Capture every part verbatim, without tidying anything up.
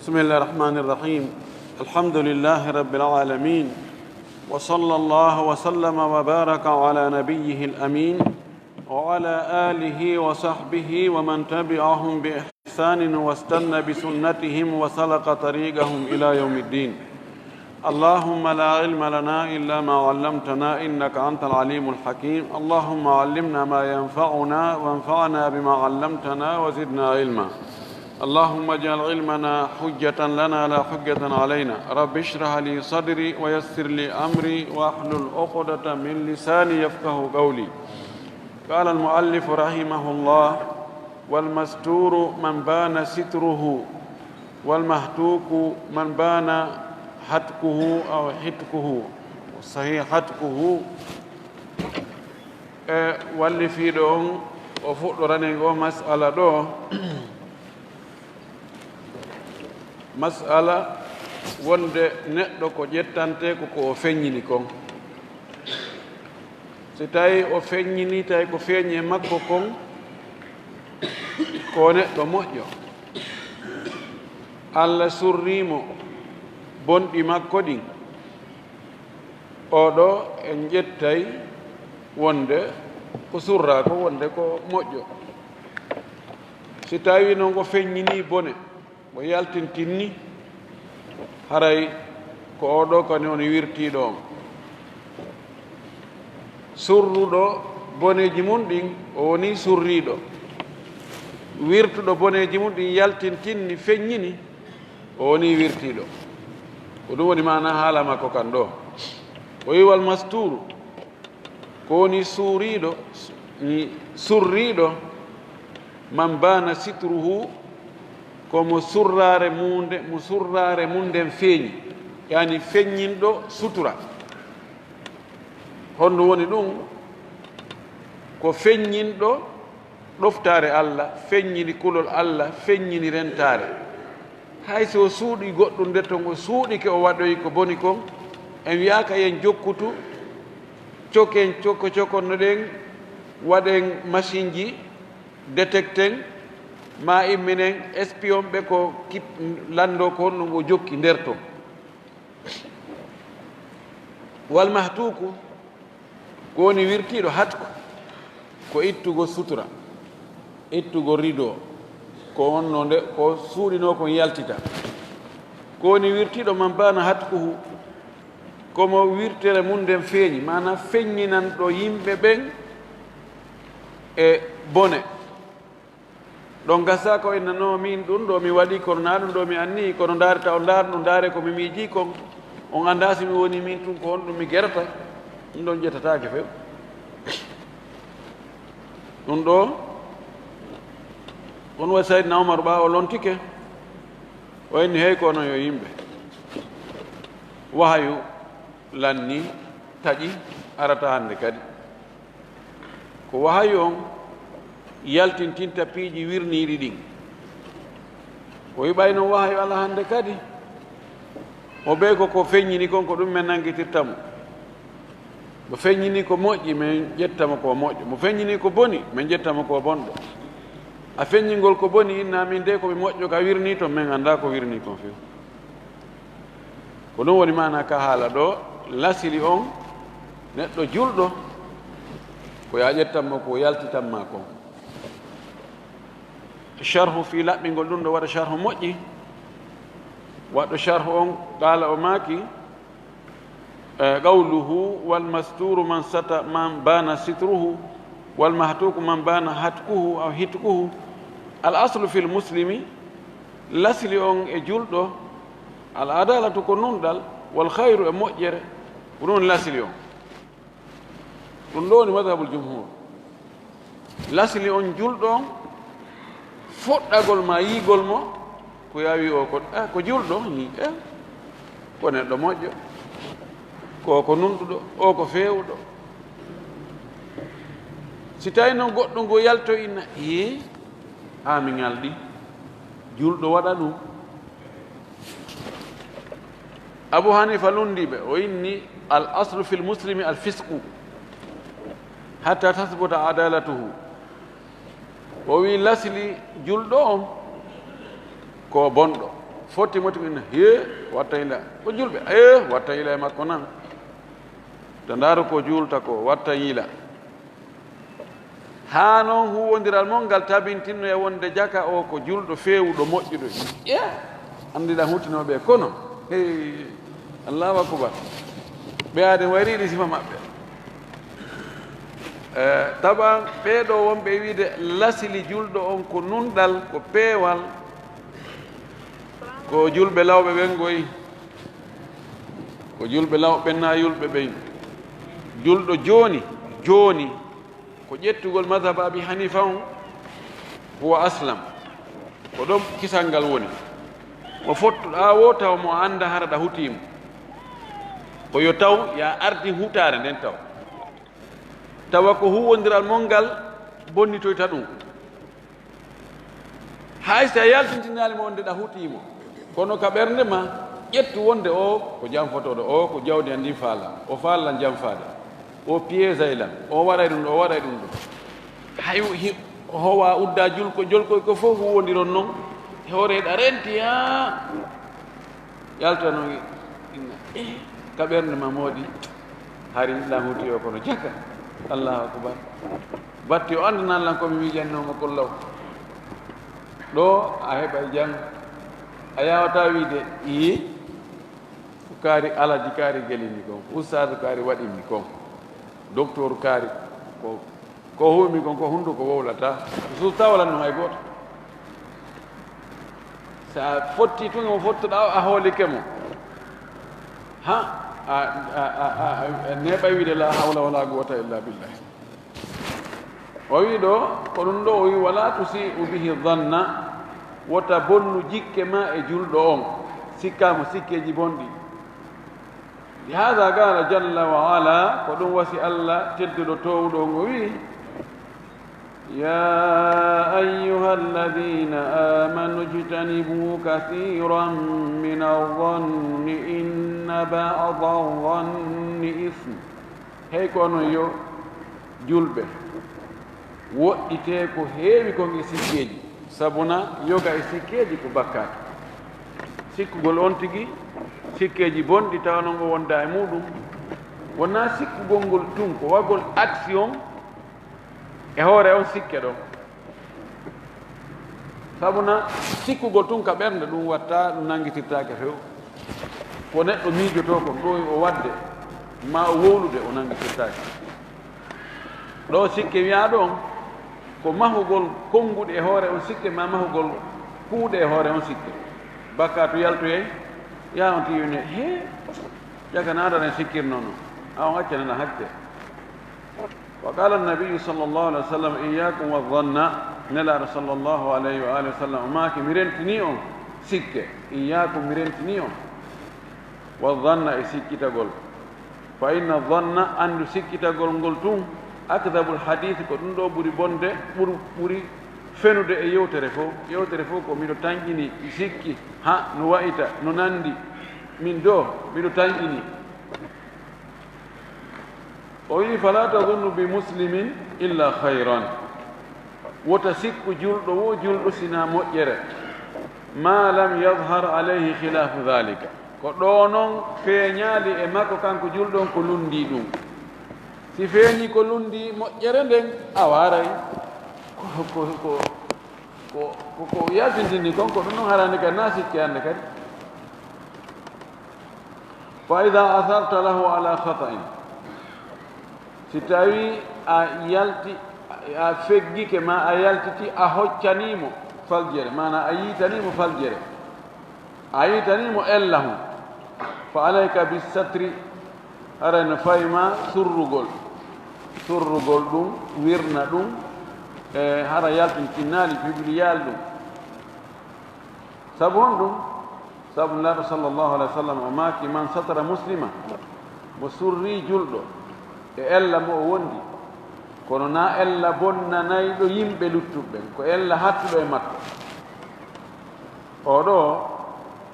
بسم الله الرحمن الرحيم. الحمد لله رب العالمين. وصلى الله وسلم وبارك على نبيه الأمين وعلى آله وصحبه ومن تبعهم بإحسان واستن بسنتهم وسلك طريقهم إلى يوم الدين. اللهم لا علم لنا إلا ما علمتنا إنك أنت العليم الحكيم. اللهم علمنا ما ينفعنا وانفعنا بما علمتنا وزدنا علما. اللهم اجعل علمنا حجة لنا لا حجة علينا. رب اشرح لي صدري ويسر لي أمري واحلل عقدة من لساني يفقه قولي. قال المؤلف رحمه الله: والمستور من بان ستره، والمهتوك من بان هتكه أو حتكه. صحيح هتكه. E wallifiiɗo on, o fuɗɗoranen o mas'ala ɗo. Mas'ala wonde neɗɗo ko ƴettante ko, ko o feññini kon. Si tawi o feññini, tawi ko feeñi e makko kon, ko o neɗɗo moƴƴo, Alla surrii mo bonɗi makko ɗin, oo ɗoo en ƴettay wonde ko surraa ko, wonde ko moƴƴo. Si tawi non ko feññini bone, o yaltintinni, haray ko oo ɗoo kadi woni wirtiiɗo on. Surruɗo boneeji mun ɗin, o woni surriiɗo. Wirtuɗo boneeji mun ɗin, yaltintinni, feññini, o woni wirtiiɗo. Ko ɗum woni maana haala makko kan ɗoo. O wi'i: "Wal mastuuru", ko woni suuriiɗo, ni surriiɗo, "man baana sitruhu", ko mo surraare mum nde, mo surraare mum nden feeñi, yaani feññinɗo sutura. Honɗum woni ɗum? Ko feññinɗo ɗoftaare Alla, feññini kulol Alla, feññini rentaare. Hay so o suuɗii goɗɗum, nde ton o suuɗike o waɗoyi ko boni kon, en wi'aaka yen jokkutu, coken coko cokonnoɗen, waɗen masinji, détecten, maa imminen espion ɓe ko kip-, lanndoo ko honɗum o jokki nder ton. Wal mahtuuku, ko woni wirtiiɗo hatku, ko ittugo sutura, ittugo rido, ko wonno nde, ko suuɗinoo kon yaltita. Ko woni wirtiiɗo man baana hatkuhu, ko mo wirtere mum nden feeñi, maanaa feññinanɗo yimɓe ɓen e bone. Ɗon gasa ko inna, "No, min ɗum ɗo mi waɗi, kono naa ɗum ɗo mi anni, kono ndaare ta on ndaar ɗum, ndaare ko mi miiji kon, on anndaa si mi woni min tun ko honɗum mi gerata." Ɗum ɗon ƴettataake few. Ɗum ɗo, on wa Sayyidina Umar ɓaa o lontike, o inni, "Hey, ko onon yo yimɓe, wahayu lanni, taƴi, arata hannde kadi." Ko wahayu on yaltintinta piiji wirniiɗi ɗin. O yiɓayno wahayu ala hannde kadi. O ɓey ko, ko feññini kon, ko ɗum men nanngitirta mo. Mo feññini ko moƴƴi, men ƴetta mo ko moƴƴo. Mo feññini ko boni, men ƴetta mo ko bonɗo. A feññingol ko boni, inna min de ko mi moƴƴo ka wirnii ton, men anndaa ko wirnii kon few. Ko ɗum woni maana ka haala ɗo, lasili on, neɗɗo julɗo, ko yaa ƴettan mo ko yaltitan ma kon. Sharhu fii laɓɓingol ɗum ɗo waɗa sharhu moƴƴi. Waɗɗo sharhu on, qaala o maaki, eh, qawluhu, "Wal masturu man sata-, man bana sitruhu, wal mahtuku man bana hatkuhu aw hitkuhu." Al aslu fil muslimi, lasli on e julɗo, al adalatu ko nunɗal, wal khayru e moƴƴere, ko ɗum woni lasli on. Ɗum ɗo woni madhabul jumhur. Lasli on julɗo on, fuɗɗagol ma yiigol mo, Ko yaawi o ko, ah, ko juulɗo, eh, ko neɗɗo moƴƴo, ko ko nunɗuɗo, o ko feewuɗo. Si tawi noon goɗɗo ngo yalto inna, ee, haa mi ŋalɗi, juulɗo waɗa ɗum. Abu Hanifa lundi ɓe, o inni, "Al aslu fil muslimi al fisqu, hatta tasbuta adalatuhu." O wi, "Lasli julɗo on ko bonɗo." Fotti moti ina, "He, watta yila." Ko julɓe, "Eh, watta yila e makko nan." To ndaaru ko juulta ko, watta yila. Haa noon huuwondiral mon ngal tabintinno e wonde jaka o ko julɗo feewuɗo moƴƴuɗo. Ye, anndiɗa huutinooɓe e kono. Hey, Allahu akbar. Ɓe aaden wayri ɗi sifa maɓɓe. Eh, taban ɓee ɗo wonɓe e wiide lasili julɗo on ko nunɗal, ko peewal, ko julɓe lawɓe ɓen ngoy, ko julɓe lawɓe ɓen naa yulɓe ɓen. Julɗo jooni, jooni, ko ƴettugol madhab Abi Hanifa on, huwa aslam. Ko ɗon kisal ngal woni. Mo fottuɗaa wo taw mo annda hara ɗa hutiimo. Ko yo taw ya ardi hutaare nden taw. Tawa ko huuwondiral mon ngal bonnitoyta ɗum. Hay si a yaltintinaali mo wonde ɗa hutiimo, kono ka ɓernde ma, ƴettu wonde o ko janfotooɗo, o ko jawdi an ndin faala, o faalan janfaade, o piyeesay lan, o waɗay ɗum ɗo, o waɗay ɗum ɗo. Hay hi-, howa udda julko, jolkoy ko fof huuwondiron non, hoore ɗa renti, haa. Yaltano inna, eh, ka ɓernde ma moodi, hari lan huti o kono jaka. Allahu akbar. Batti o anndanan lan ko mi miijannoo mo kon law. Ɗo a heɓay jam. A yaawataa wiide, "Ii, ko kaari Alaji kaari gelini kon, ustaadu kaari waɗimi kon, doktor kaari ko." Ko huumi kon ko hunnduko wowlata. Suusta wala no hay gooto. So a fotti tun e mo fottuɗaa o, a hoolike mo. Ha, a, a, a, a, a neeɓay wiide la hawla wala quwwata illa billah. O wi ɗo, ko ɗum ɗo o wi, "Wala tusi'u bihi dhanna", wota bonnu jikke ma e julɗo on, sikkaa mo sikkeeji bonɗi. Lihaada qaala jalla wa ala, ko ɗum wasi Allah tedduɗo toowuɗo on o wi'i, "Ya ayyuha alladhina amanu ijtanibu kathiran min adh-dhanni inna ba'da adh-dhanni ithm." Hey ko onon yo julɓe, woɗɗitee ko heewi kon e sikkeeji, sabuna yoga e sikkeeji ko bakkaatu. Sikkugol on tigi sikkeeji bonɗi tawa non o wonda e muɗum, wonaa sikkugol ngol tun, ko wagol action e hoore on sikke ɗon. Sabuna sikkugol tun ka ɓernde ɗum watta, ɗum nanngitirtaake few. Ko neɗɗo miijotoo kon ɗo o waɗde, ma o wowlude o nanngitirtaake. Ɗo sikke wiyaaɗo on, ko mahugol konnguɗi e hoore on sikke, ma mahugol kuuɗe e hoore on sikke. Bakkaatu yaltoyay, yaa on tiiwine, he, jaka naadana sikkirnono, a on accanana hakke. Wa qaala annabiyyu sallallahu alayhi wa sallam, "Iyyaakum wa dhanna." Nelaaɗo sallallahu alayhi wa alihi wa sallam o maaki, "Mi rentini on sikke." "Iyyaakum", mi rentini on. "Wa dhanna", e sikkitagol. "Fa inna dhanna", anndu sikkitagol ngol tun, "akdhabul hadiith", ko ɗum ɗo ɓuri bonde, ɓuri, ɓuri fenude e yewtere fof. Yewtere fof ko miɗo tanƴini sikki, ha, no wa'ita, no nanndi, min do, miɗo tanƴini. O wi'i, "Fala tadhunnu bi muslimin illa khayran." Wota sikku julɗo wo julɗo sina moƴƴere. "Ma lam yadhhar alayhi khilafu dhalika." Ko ɗo non feeñaali e makko kanko julɗo on ko lundi ɗum. Si feeñi ko lundi moƴƴere nden, a waray. Ko, ko, ko, ko, ko, ko yaltintini kon, ko ɗum non harani kadi na sikke hannde kadi. "Fa idha atharta lahu ala khata'in." Si tawi a yalti, a feggike ma a yaltiti, a hoccanimo faljere, mana a yitanimo faljere, a yitanimo ella hon, "fa alayka bis satri", hara no fayma surrugol, surrugol ɗum, wirna ɗum, e hara yaltintinnaali pibliyal ɗum. Sabu honɗum? Sabu Nulaaɗo sallallahu alaihi wasallam o maaki: "Man satara muslima", mo surri julɗo e ella mo o wondi, kono na ella bonnanayɗo yimɓe luttuɓe ɓen, ko ella hattuɗo e makko. Oɗo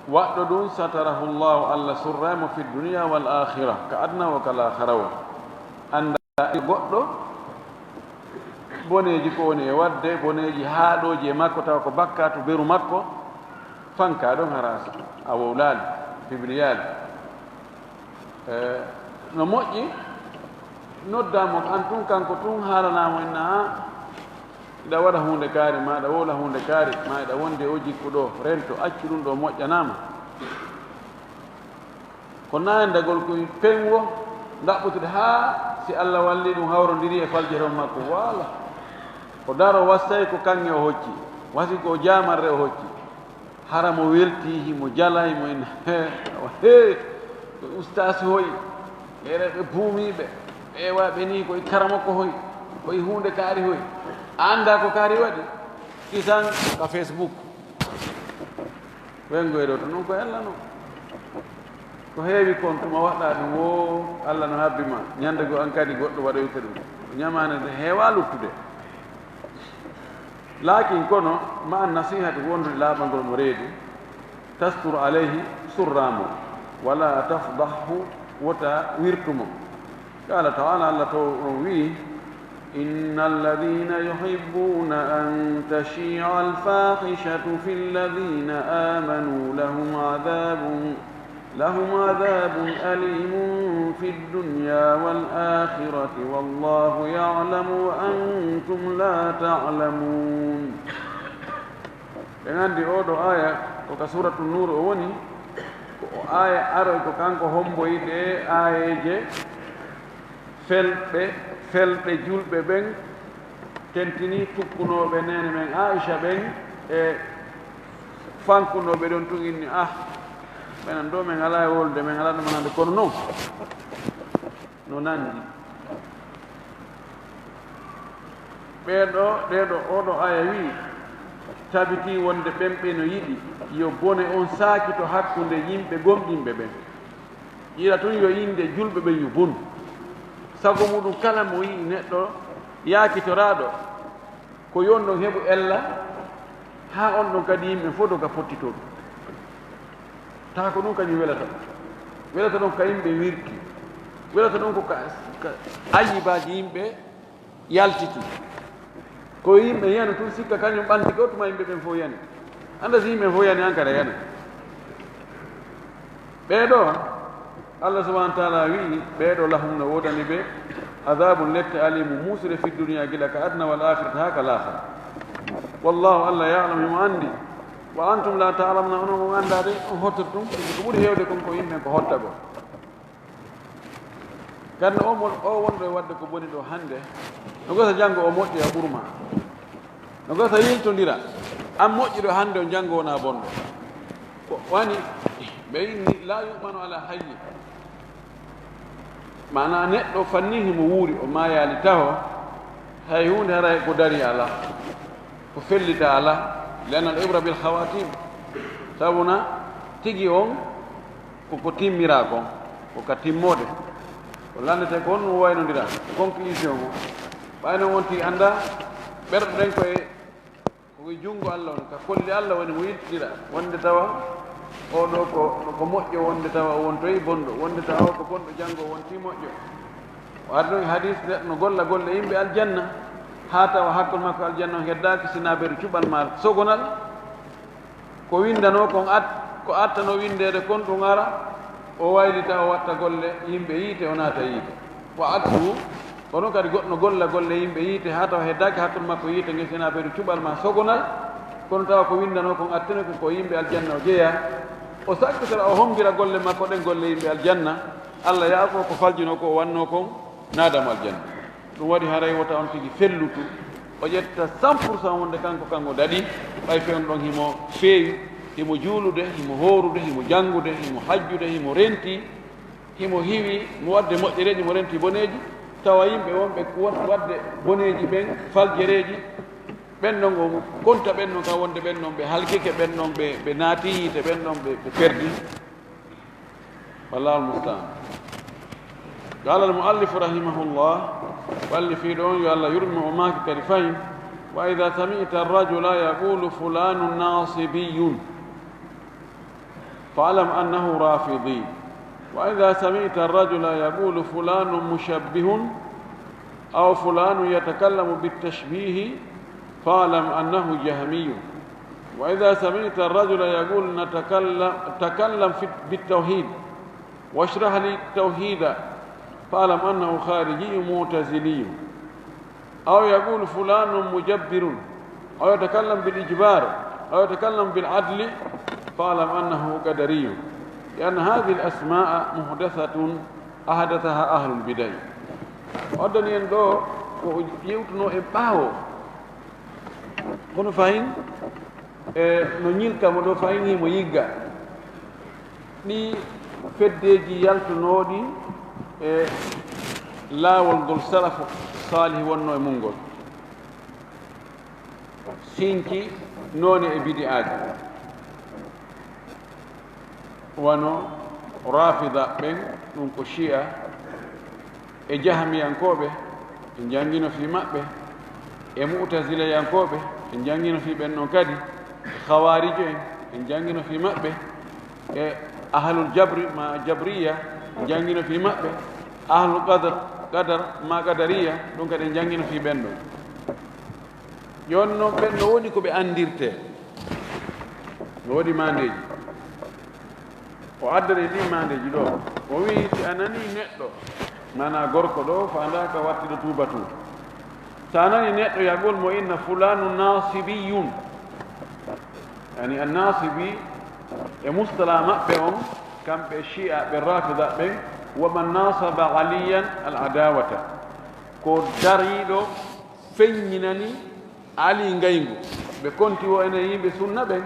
waɗɗo ɗum, satarahu Allahu, Allah surray mo fi dunya wal akhirah, ka aduna o ka laakhara o. Annda e goɗɗo boneeji ko woni e waɗde, boneeji haaɗooji e makko, tawa ko bakkaatu beru makko, fanka ɗon hara a wowlaali, fibriyaali. E, no moƴƴi, noddaa mo an tun, kanko tun haalanaa mo, inna, a, iɗa waɗa huunde kaari, ma iɗa wowla huunde kaari, ma iɗa wondi e o jikku ɗo, rento, accu ɗum ɗo, moƴƴanaama. Ko naandagol ko peŋ wo, ndaɓɓutude haa si Allah walli ɗum hawrondiri e faljere on makko, waala. O daro wassay ko kaŋŋe o hocci, wasi ko jaamarre o hocci. Hara mo welti, himo jala, himo ina, he, he, ko ustaas hoy, ere ɓe buumiiɓe, ɓe wa ɓe nii, koye karamoko hoy, koye huunde kaari hoy. A anndaa ko kaari waɗi? Kisan ka Facebook. Wengoyɗo to non ko Alla non. Ko heewi kon tuma waɗɗa ɗum wo, Alla no habbi ma. Ñande goo an kadi goɗɗo waɗoyta ɗum. Ko ñamaande nde heewaa luttude. Laakin kono, ma an nasihati wondude laaɓangol mo reedu, tastur alayhi, surraa mo, wala tafdahhu, wota wirtu mo. Qaala ta'aala, Alla to on wi'i, إن الذين يحبون أن تشيع الفاحشة في الذين آمنوا لهم عذاب، لهم عذاب أليم في الدنيا والآخرة والله يعلم وأنتم لا تعلمون. Ɓen anndi oo ɗoo aaya ko ka Suuratu Nuur o woni, ko o aaya aroy ko kanko homboyi ɗee aayeeje felɓe, felɓe julɓe ɓen, tentinii tukkunooɓe neene men Aisha ɓen e fankunooɓe ɗon tun inni, ah, menen ɗoo men alaa e wowlude, men alaa ɗum nande, kono non no nandi. Ɓee ɗoo, ɗee ɗoo, oo ɗoo aaya wi'i, tabitii wonde ɓen ɓe no yiɗi yo bone on saakito hakkunde yimɓe gomɗinɓe ɓen. Yiɗa tun yo innde julɓe ɓen yo bonu. Sago muɗum kala mo yi'i neɗɗo yaakitoraaɗo, ko yo on ɗon heɓu ella, haa on ɗon kadi yimɓe fof doga pottitoo ɗum. Taa ko ɗum kañum welata ɗum. Welata ɗum ka yimɓe wirti. Welata ɗum ko ka, ka ayibaaji yimɓe yaltiti. Ko yimɓe yanu tun sikka kañum ɓanti ɗo, tuma yimɓe ɓen fof yani. Annda si yimɓe fof yani, an kadi a yana. Ɓee ɗoo, Allah subhanahu wa ta'ala wi'i, ɓee ɗoo lahum no woodani ɓe adabun lette alimu muusire fi duniya gila ka aduna wal akhirati haa ka laakhara. Wallahu, Allah ya'lamu, himo anndi. Wa antum la ta'lamuna, onon on anndaa de, on hottoto ɗum, ko ɓuri heewde kon ko yimɓe ko hottagol. Ganda o mo, o wonɗo e waɗde ko boni ɗo hannde, no gasa janngo o moƴƴoya ɓurma. No gasa yiltondira, an moƴƴuɗo hannde o janngo wona bonɗo. Ko wani, ɓe inni, la yu'manu ala hayyi. Maana neɗɗo fanni himo wuuri, o maayaali taho, hay huunde haray ko dari alaa, ko fellita alaa, li'anna al-ibra bil khawatim. Sabuna tigi on ko ko timmiraa kon, ko ka timmoode. Ko lanndetee ko honno waynondira, conclusion o. Ɓay non on tigi annda, ɓerɗe ɗen koye, ko e junngo Alla woni, ka kolli Alla woni mo yiltidira, wonde tawa oo ɗoo ko, ko moƴƴo, wonde tawa o wontoyi bonɗo, wonde tawa o ko bonɗo, janngo o wonti moƴƴo. O ari ɗon e hadis, neɗɗo no golla golle yimɓe aljanna, haa tawa hakkol makko aljanna on heddaaki, sinaa beru cuɓal maa sogonal. Ko winndano kon at-, ko attano winndeede kon ɗum ara, o waylita, o watta golle yimɓe yiite, o naata yiite. Wa aksuhu, kono kadi goɗɗo golla golle yimɓe yiite, haa tawa heddaaki hakkol makko yiite nge, sinaa beru cuɓal maa sogonal, kono tawa ko winndano kon attano ko, ko yimɓe aljanna o jeyaa. O sakkitora, o hommbira golle makko ɗen, golle yimɓe aljanna. Alla yaafo ko faljino ko o wanno kon, naada mo aljanna. Ɗum waɗi haray wota on tigi fellutu, o ƴetta cent pour cent wonde kanko, kanko daɗi, ɓay feewno ɗon himo feewi, himo juulude, himo hoorude, himo janngude, himo hajjude, himo renti, himo hiwi, mo waɗde moƴƴereeji, mo renti boneeji, tawa yimɓe wonɓe won-, waɗde boneeji ɓen, faljereeji, Ɓen ɗon o konta ɓen ɗon ka wonde ɓen ɗon ɓe halkike, ɓen ɗon ɓe, ɓe naati yiite, ɓen ɗon ɓe, ɓe perdi. Wallahu almustaan. Qala almuallifu rahimahullah, muallifiiɗo on yo Allah yurmo o maaki kadi fayin, wa ida samita arrajula yaqulu fulanun nasibiyun, فاعلم أنه رافضي. وإذا سمعت الرجل يقول فلان مشبه أو فلان يتكلم بالتشبيه فاعلم أنه جهمي. وإذا سمعت الرجل يقول نتكلم، تكلم في، بالتوحيد واشرح لي التوحيد فاعلم أنه خارجي معتزلي. أو يقول فلان مجبر، أو يتكلم بالإجبار، أو يتكلم بالعدل، فاعلم أنه قدري، لأن هذه الأسماء محدثة أحدثها أهل البدع. O addani en ɗo ko o yewtuno en ɓaawo. Kono fayin, e no ñilka mo ɗo, fayin himo yigga. Ɗi feddeeji yaltunooɗi e laawol ngol salafu saalih wonno e mum ngol, sinki noone e bidi'aaji, wano Rafida ɓen, ɗum ko Shi'a, e Jahmiyankooɓe, en janngino fii maɓɓe, e Mu'tazilayankooɓe, en janngino fii ɓen ɗon kadi, e Khawarij en, en janngino fii maɓɓe, e Ahlul Jabri, ma Jabriya, en janngino fii maɓɓe, Ahlul Qadar, Qadar, ma Qadariya, ɗum kadi en janngino fii ɓen ɗon. Jooni non ɓen no woni ko ɓe anndirtee, no woodi maandeeji. O addani ɗin maandeeji ɗo. O wi'i, si a nanii neɗɗo, maanaa gorko ɗo, faandaaka wattiɗo tuubatu. Si a nanii neɗɗo yaɓol mo inna fulaanu naasibiyun. Yani, an-naasibi e mustala maɓɓe on, kamɓe Shi'a ɓe Rafida ɓen, wa man naasaba Aliyan al-adawata. Ko dariiɗo feññinani Ali ngayngu. Ɓe konti wo enen yimɓe sunna ɓen,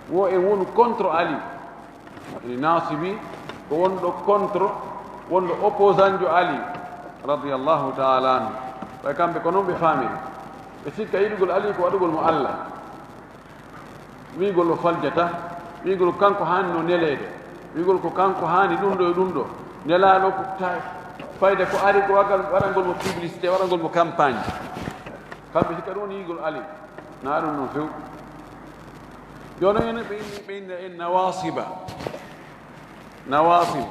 wo en wonu contre Ali. Eni naasibi ko wonɗo contre, wonɗo opposant jo Ali, radiyallahu ta'ala anhu. Ɓay kamɓe ko non ɓe faamiri. Ɓe sikka yiɗugol Ali ko waɗugol mo Allah. Wi'ugol o faljata, wi'ugol kanko haani no neleede, wi'ugol ko kanko haani ɗum ɗo e ɗum ɗo. Nelaaɗo ko ta-, fayda ko ari ko waɗal-, waɗangol mo publicité, waɗangol mo campagne. Kamɓe sikka ɗum woni yi'ugol Ali. Na ɗum non few. Jooni enen ɓe inni, ɓe inna en Nawasiba. Nawasib.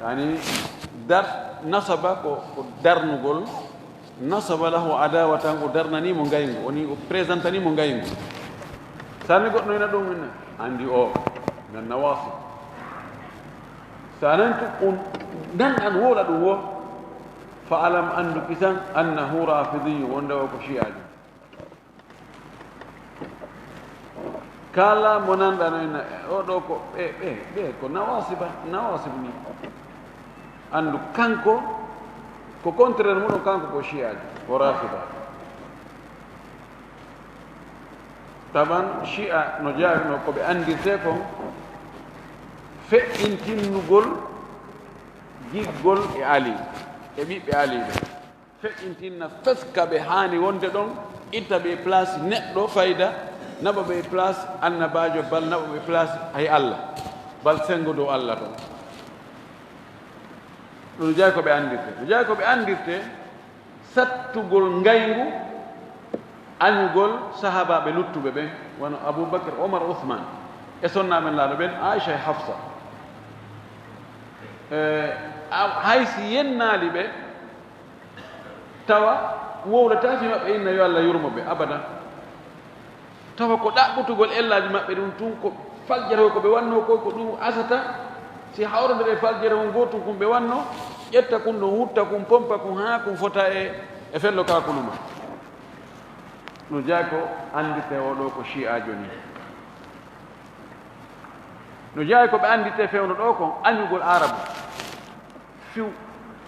Yani, dar-, nasaba ko, ko darnugol. Nasaba lahu adawatan, o darnanii mo ngayngu, woni o présentanii mo ngayngu. Sani goɗɗo ina ɗum ina anndi o, nan Nawasib. Sa nan tu-, on nan an woola ɗum wo, fa alam anndu kisan annahu rafidiyyu, wonde o ko shi'ajo. Kala mo nanɗa no ina, o ɗo ko ɓe, ɓe, ɓe ko Nawasiba, Nawasib ni. Anndu kanko, ko contraire muɗum, kanko ko shi'ajo, ko rafida. Taban shi'a no jaari no ko ɓe anndirte kon, feƴƴintinnugol giggol e Ali, e ɓiɓɓe Ali ɓe. Feƴƴintinna fes ka ɓe haani wonde ɗon, itta ɓe place neɗɗo fayda, naɓa ɓe place annabaajo, bal naɓa ɓe place hay Allah, bal senngo dow Allah ton. Ɗum jeyi ko ɓe anndirte. Ɗum jeyi ko ɓe anndirte, sattugol ngayngu, añugol sahaabaaɓe luttuɓe ɓen, wano Abu Bakr, Omar, Usman, e sonnaaɓe men laaɗo ɓen, Aisha e Hafsa. E, a-, hay si yennaali ɓe, tawa wowlataa fii maɓɓe inna yo Allah yurmo ɓe, abadan. Tawa ko ɗaɓɓutugol ellaaji maɓɓe ɗum tun, ko faljere ko ɓe wannoo ko, ko ɗum asata, si hawrondire e faljere on gootun kun ɓe wannoo, ƴetta kun ɗon, hutta kun, pompa kun, haa kun fota e, e fello kaakulu ma. No jeyi ko anndirte o ɗo ko shi'aajo ni. No jeyi ko ɓe anndirte fewndo ɗo kon, añugol Aarabu. Fiw,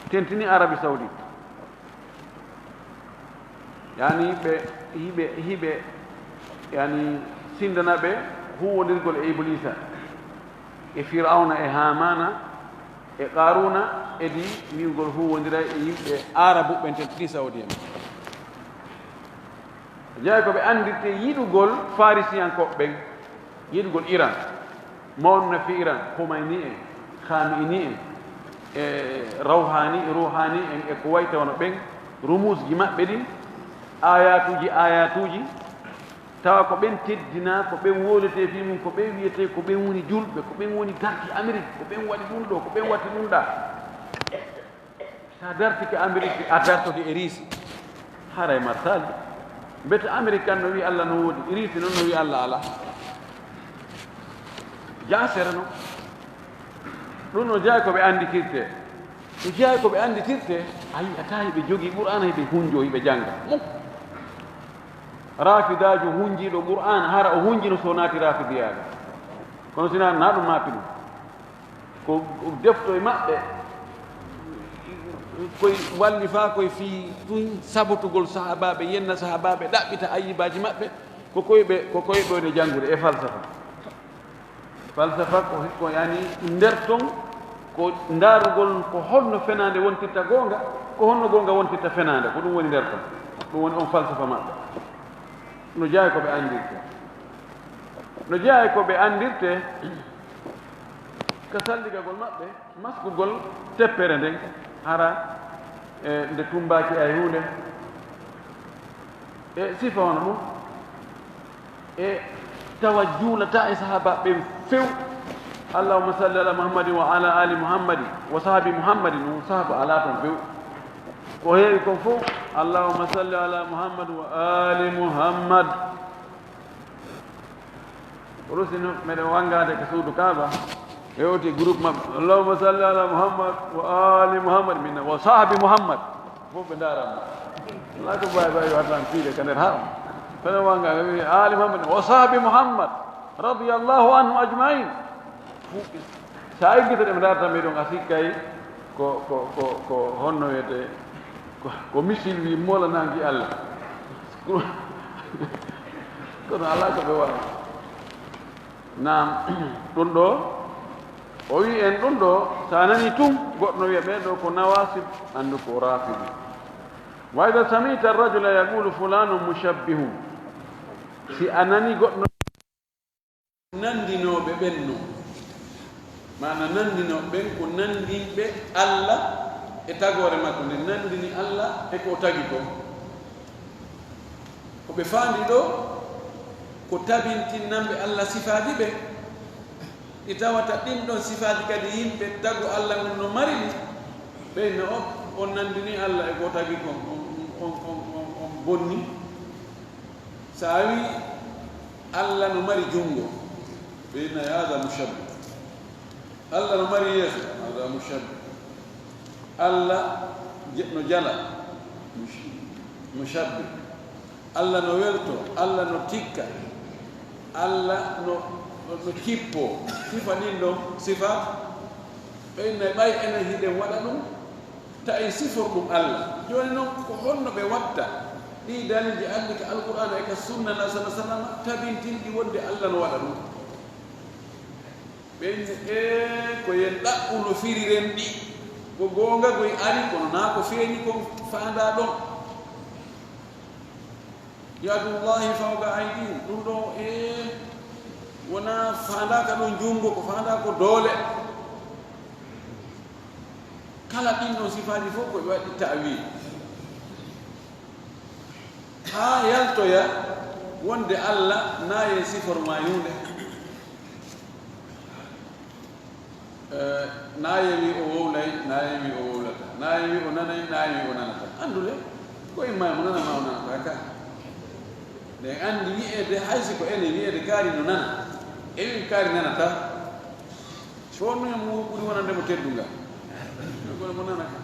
tentini Arabie Saoudite. Yani ɓe, hiɓe, hiɓe, yani sindana ɓe huwondirgol e Ibliisa, e Firawna, e Haamaana, e Qaaruuna, edi wi'ugol huwondira e yimɓe Aarabu ɓen, tentini Saoudien. Jeyaa ko ɓe anndirtee yiɗugol Farisiyankooɓe ɓen, yiɗugol Iran, mawnude fi Iran, Khomeini en, Khamenei en, e Rawhani, Rouhani en, e ko wayi tawno ɓen, rumuusji maɓɓe ɗin, aayaatuuji, aayaatuuji, tawa ko ɓen teddinaa, ko ɓen wowletee fii mun, ko ɓen wiyetee ko ɓen woni julɓe, ko ɓen woni darti Amerik, ko ɓen waɗi ɗun ɗoo, ko ɓen watti ɗun ɗaa. Sa dartike Amerik, a dartoke e Riisi, haray martaali. Mbete Amerik kan no wi'i Alla no woodi, Riisi non no wi'i Alla alaa. Jaasere non. Ɗun no jeyaa ko ɓe annditirtee. No jeyaa ko ɓe annditirtee, a yi'ataa hiɓe jogii Qur'aana, hiɓe hunjoo, hiɓe jannga. Muk. Raafidaaju hunjiiɗo Qur'aana, hara o hunjino so naati Raafidiyaaɓe. Kono si naa, naa ɗun maapi ɗun. Ko defto e maɓɓe, koy wallifaa koy fii tun sabotugol sahaabaaɓe, yenna sahaabaaɓe, ɗaɓɓita ayyibaaji maɓɓe, ko koy ɓe, ko koy ɓe woni janngude e falsafa. Falsafa ko, ko yani nder ton, ko ndaarugol ko honno fenaande wontirta goonga, ko honno goonga wontirta fenaande, ko ɗun woni nder ton. Ɗun woni on falsafa maɓɓe. No jeyaa ko ɓe anndirtee. No jeyaa ko ɓe anndirtee. Ka salligagol maɓɓe, maskugol teppere nden, hara, e, nde tummbaaki hay huunde, e sifa wano ɗun, e tawa juulataa e sahaaba ɓen few. Allahumma salli ala Muhammadin wa ala ali Muhammadin wa sahbi Muhammadin, ɗun sahaaba alaa ton few. Ko heewi kon fow, Allahumma salli ala Muhammad wa ali Muhammad. Rusino meɗen wanngaade ka suudu Kaaba, ɓe hewti groupe maɓɓe, "Allahumma salli ala Muhammad wa ali Muhammad, min wa sahbi Muhammad." Fof ɓe ndaran mo. Alaa ko baawi baawi yo artan piide ka nder haram. Kono wannga ɓe wi'i, "Ali Muhammad wa sahbi Muhammad radiyallahu anhum ajma'in." Fof ɓe, sa eggita ɗe ɓe ndarata mi ɗon, a sikkay ko, ko, ko, ko honno wiyetee, ko, ko misil wi molananki Allah. Kono alaa ko ɓe waɗa. Naam, ɗun ɗoo, o wi'i en ɗun ɗoo, sa nani tun, goɗɗo no wi'a ɓee ɗoo ko nawasib, anndu ko rafidi. Wa idha sami'ta ar-rajula yaqulu fulanun mushabbihun. Si a nani goɗɗo nandinooɓe ɓen non, maana nandinooɓe ɓen ko nandinɓe Alla e tagoore makko, nde nandini Alla e ko o tagi kon. Ko ɓe faandi ɗoo, ko tabintinnanɓe Alla sifaaji ɓen, ɗi tawata ɗin ɗon sifaaji kadi yimɓe tagu Alla ngun no mari ɗi, ɓen no on, on nandini Alla e ko o tagi kon, on, on, on, on, on bonni. Sa wi Alla no mari junngo, ɓe wi'ay, "Haada mushabbih." Alla no mari yeeso, "Haada mushabbih." Alla je-, no jala, mush-, mushabbih. Alla no welto, Alla no tikka, Alla no, no, no kippoo. Sifa ɗin ɗon sifaat, ɓe wi'ay, ɓay enen hiɗen waɗa ɗun, ta en sifor ɗun Alla. Jooni non, ko honno ɓe watta ɗii daliilji arɗi ka Alqur'aana e ka Sunna Nabi sallallahu alaihi wasallam tabintinɗi wonde Alla no waɗa ɗun? Ɓe wi'i, ee, ko yen ɗaɓɓu no firiren ɗi. Ko goonga koy ari, kono naa ko feeñi kon faandaa ɗon. Yadullahi fawqa aydihim, ɗun ɗoo, ee, wonaa faandaaka ɗon junngo, ko faandaa ko doole. Kala ɗin ɗon sifaaji fof ko ɓe waɗi ta'wil. Haa yaltoya wonde Alla naayee sifor maa huunde. Eh, naayee wi o wowlay, naayee wi o wowlata, naayee wi o nanay, naayee wi o nanata. Anndu le, ko imma mo nana maa o nanata ka. Ɗen anndi wi'eede, hay si ko enen wi'eede kaari no nana, e wi kaari nanata. So wonno mo ɓuri wonande mo teddungal. Kono mo nana ka.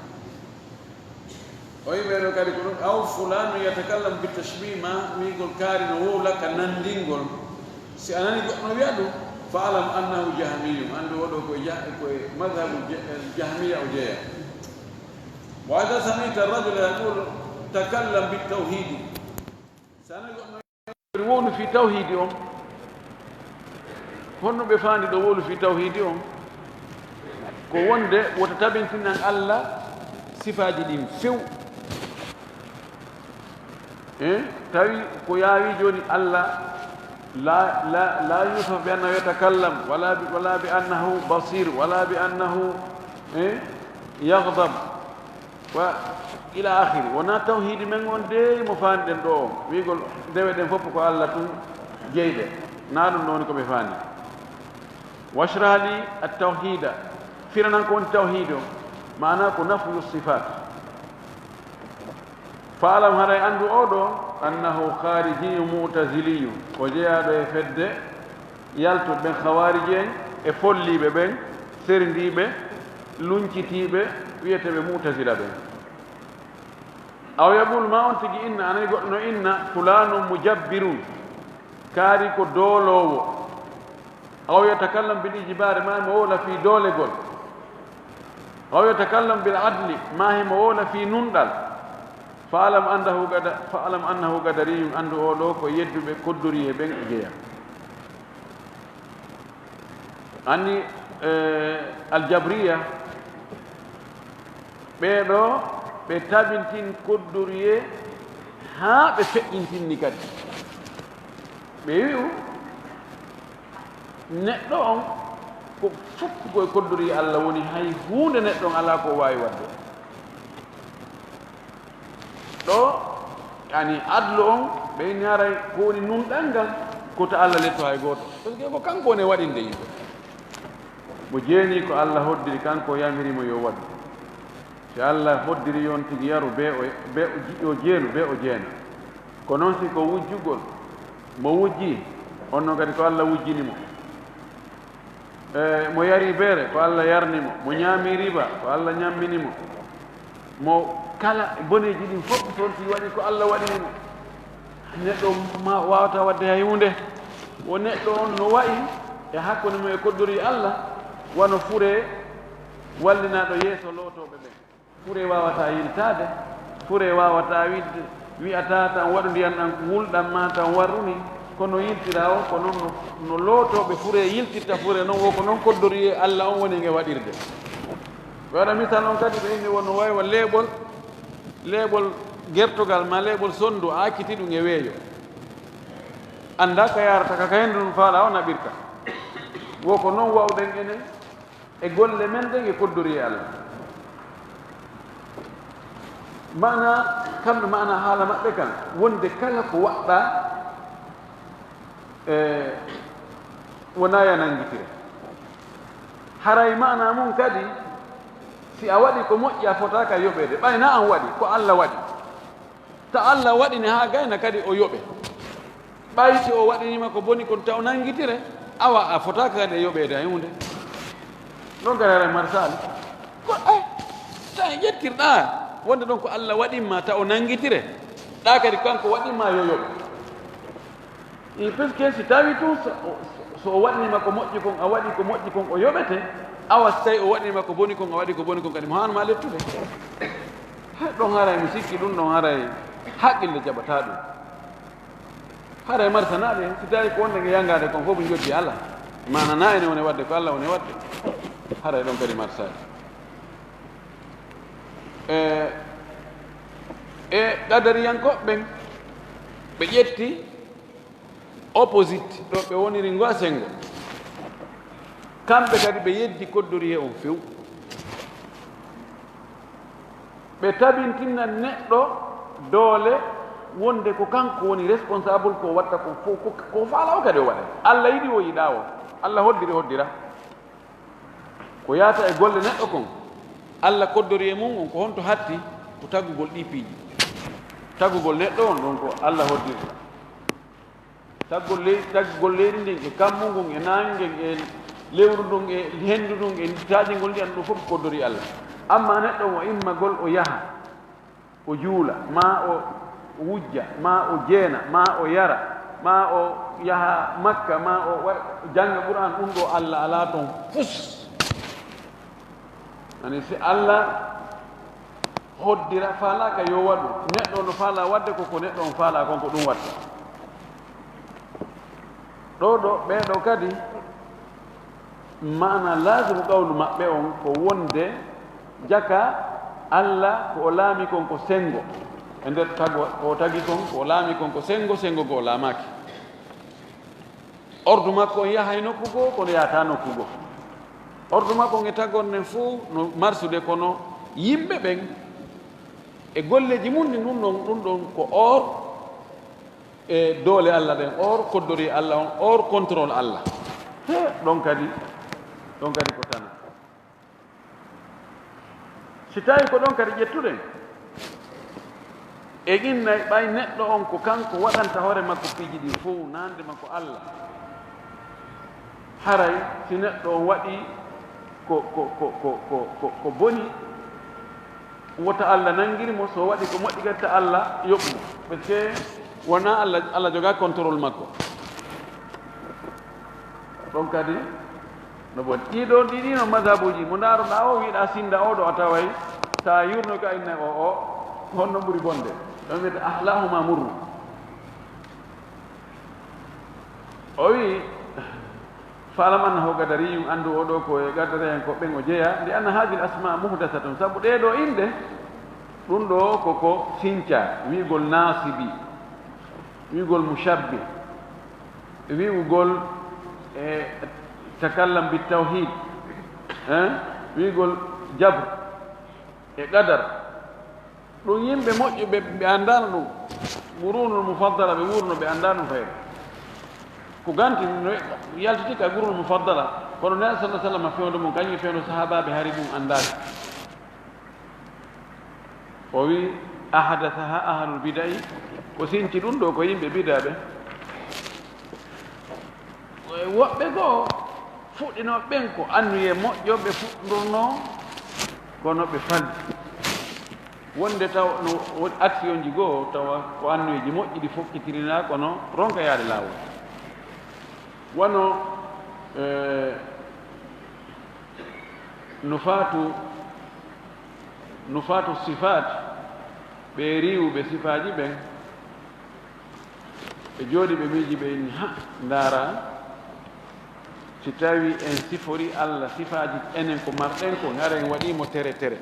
O wi'i ɓe ɗoo kadi ko ɗun, aw fulaanu yatakallamu bi tashbih, maa wi'ugol kaari no wowla ka nanndingol. Si a nani goɗɗo no wi'a ɗun, fa'lam annahu jahmiyyun, anndu oo ɗoo ko e jah-, ko e madhabu jah-, jahmiya o jeyaa. Wa idha sami'ta ar-rajula yaqulu takallam bit tawhidi. Si a nani goɗɗo wowlu fii tawhiidi on. Honno ɓe faandi ɗoo wowlu fii tawhiidi on? Ko wonde wota tabintinan Alla sifaaji ɗin few. Eh, tawi ko yaawi jooni Allah, la, la, la yusufu bi annahu yatakallam, wala bi, wala bi annahu basir, wala bi annahu, eh, yaghdab, wa ila akhiri. Wona tawhidi men on dey mo faanɗen ɗo on. Wi'gol dewe ɗen fof ko Allah tun jeyɗe. Na ɗum ɗo woni ko ɓe faani. Washrah li at-tawhida. Firanan ko woni tawhid o. Maana ko nafyu sifat. Faalam haray anndu oo ɗoo, annahu khaarijiyyun mu'taziliyyun, ko jeyaaɗo e fedde yaltuɓe ɓen, khawaariji en, e folliiɓe ɓen, serndiiɓe, luncitiiɓe, wiyeteeɓe mu'tazila ɓen. Aw yaqulu, maa on tigi inna, anani goɗɗo no inna, fulaanun mujabbirun, kaari ko dooloowo. Aw yatakallam bil ijbaari, maa himo wowla fii doolegol. Aw yatakallam bil adli, maa himo wowla fii nunɗal. Fa'lam annahu gada-, fa'lam annahu gadariyyun, anndu oo ɗoo ko yedduɓe koddoriyee ɓen e jeyaa. Anni, eh, aljabriya, ɓee ɗoo, ɓe tabintin koddoriyee haa ɓe feƴƴintinni kadi. Ɓe wi'u, neɗɗo on ko fof ko e koddoriyee Allah woni, hay huunde neɗɗo on alaa ko o waawi waɗde. Ɗoo, yani, adlu on, ɓe inni haray ko woni nunɗal ngal, ko to Allah lettu hay gooto. Parce que ko kanko woni waɗinde yimɓe. Mo jeeni ko Allah hoddiri, kanko o yamiri mo yo waɗu. Si Allah hoddiri yo on tigi yaru, bee o, bee o ji-, o jeenu, bee o jeena. Ko noon si ko wujjugol, mo wujji, on noon kadi ko Allah wujjini mo. E, mo yari beere, ko Allah yarni mo. Mo ñaami riba, ko Allah ñammini mo. Mo kala boneeji ɗin fof, so on tigi waɗi ko Allah waɗini mo. Neɗɗo ma waawata waɗde hay huunde. Wo neɗɗo on no wa'i e hakkunde mum e koddoriyee Allah, wano furee wallinaaɗo yeeso lootooɓe ɓen. Furee waawataa yiltaade, furee waawataa wi'de, wi'ataa tan waɗu ndiyan ɗan, wulɗan maa tan warru ni, kono yiltiraa o, ko non no, no lootooɓe furee yiltirta furee non, wo ko non koddoriyee Allah on woni e nge waɗirde. Ɓe waɗa misal on kadi, ɓe inni wonno waywa leeɓol, leeɓol gertogal maa leeɓol sonndu, a acciti ɗum e weeyo. Anndaa ka yaarata ka, ka henndu ndun faalaa o naɓirta. Wo ko non wa'uɗen enen e golle men ɗen e koddoriyee Allah. Maana, kamɓe maana haala maɓɓe kan, wonde kala ko waɗɗaa, e, wonaa ya nanngitire. Haray maana mum kadi, si a waɗi ko moƴƴi, a fotaaka yoɓeede. Ɓay na an waɗi, ko Allah waɗi. Ta Allah waɗini haa gayna kadi o yoɓe. Ɓay si o waɗiniima ko boni kon taw nanngitire, awa a fotaaka kadi e yoɓeede hay huunde. Ɗon kadi haray marsaali. Ko, ay, ta ƴettirɗaa wonde ɗon ko Allah waɗinma taw nanngitire. Ɗa kadi kanko waɗinma yo yoɓe. E, parce que si tawi tun so, so o waɗniima ko moƴƴi kon, a waɗi ko moƴƴi kon, o yoɓete, awa so tawi o waɗniima ko boni kon, a waɗi ko boni kon, kadi mo haanma lettude. He, ɗon haray mi sikki ɗum ɗon haray haqqille jaɓataa ɗum. Haray marsanaaɓe, si tawi ko wonde nge yanngaade kon fof njoddi Allah. Maana na ene woni waɗde ko Allah woni waɗde. Haray ɗon kadi marsaali. E, e qadariyankooɓe ɓen, ɓe ƴetti opposite ɗo ɓe woniri ngo a senngo. Kamɓe kadi ɓe yeddi koddoriyee on few. Ɓe tabintinna neɗɗo doole wonde ko kanko woni responsable ko watta kon fof, ko, ko faala o kadi o waɗa. Allah yiɗi o yiɗaa o. Allah hoddiri hoddira. Ko yaata e golle neɗɗo kon, Allah koddori e mum on ko honto hatti? Ko taggugol ɗii piiji. Taggugol neɗɗo on ɗon ko Allah hoddirta. Taggol ley-, taggol leydi ndin e kammu ngun e naange ngen e lewru ndun e henndu ndun e taajingol ndiyan ɗum fof ko koddori Allah. Amma neɗɗo mo immagol o yaha. O juula, maa o wujja, maa o jeena, maa o yara, maa o yaha Makka, maa o wa-, jannga Qur'aan, ɗum ɗo Allah alaa toon fus. Ani si Allah hoddira, faalaaka yo waɗu, neɗɗo no faalaa waɗde ko, ko neɗɗo on faalaa kon ko ɗum waɗta. Ɗo ɗo, ɓee ɗo kadi, maana laazimu qawlu maɓɓe on ko wonde jaka Allah ko o laami kon ko senngo. E nder tago, ko o tagi kon, ko o laami kon, ko senngo, senngo goo laamaaki. Ordu makko on yahay nokku goo, kono yahataa nokku goo. Ordu makko on e tagorde nden fow no marsude, kono yimɓe ɓen e golleeji mun ɗin, ɗun ɗon, ɗun ɗon ko or e doole Alla ɗen, or koddori Alla on, or contrôle Alla. He, ɗon kadi, ɗon kadi ko tana. Si tawii ko ɗon kadi ƴettuɗen, e innay ɓay neɗɗo on ko kanko waɗanta hoore makko piiji ɗin fow, naande makko Alla. Haray si neɗɗo on waɗii ko, ko, ko boni, wota Alla nanngir mo, so waɗii ko moƴƴi kadi ta Alla yoɓu mo. Parce que wonaa Alla, Alla jogaa contrôle makko. Ɗon kadi no boni. Ɗii ɗoo, ɗii, ɗii no madhabuuji. Mo ndaaroɗaa o, wi'ɗaa sinnda o ɗoo, a taway, sa yurno ka inna o, o, honno ɓuri bonde? Ɗon wi'ete ahlahuma murru. O wi'i, "Fa'lam annahu qadariyun", anndu o ɗoo ko e qadariyankoɓe ɓen o jeyaa, "li anna hadhihi al-asma muhdathatun", sabu ɗee ɗoo inɗe, ɗun ɗoo ko ko sinca, wi'ugol nasibi, wi'ugol mushabbih, wi'ugol, e, takallam bit tawhid, eh, wi'ugol jabr e qadar. Ɗun yimɓe moƴƴuɓe, ɓe anndaano ɗun. Qurunul mufaddala, ɓe wuurno, ɓe anndaano fayre. Ko ganti no yaltiti ka qurunul mufaddala, kono Nelaaɗo sallallahu alaihi wasallam fewndo mun, kañum fewndo sahaabaaɓe hari ɗun anndaaka. O wi'i, "Ahdathaha ahlul bida'i", ko sinci ɗun ɗoo ko yimɓe bid'a ɓen. Woɓɓe goo fuɗɗinooɓe ɓen ko anniyee moƴƴo ɓe fuɗɗornoo, kono ɓe falli. Wonde taw no woni aksiyonji goo, tawa ko anniyeeji moƴƴi ɗi fokkitirinaa, kono ronka yaade laawol. Wano, eh, nufaatu, nufaatu sifaat, ɓe riiwuɓe sifaaji ɓen, ɓe jooɗii, ɓe miiji, ɓe inni, "Ha, ndaara, si tawii en siforii Alla sifaaji enen ko marɗen kon, hara en waɗii mo tere tere."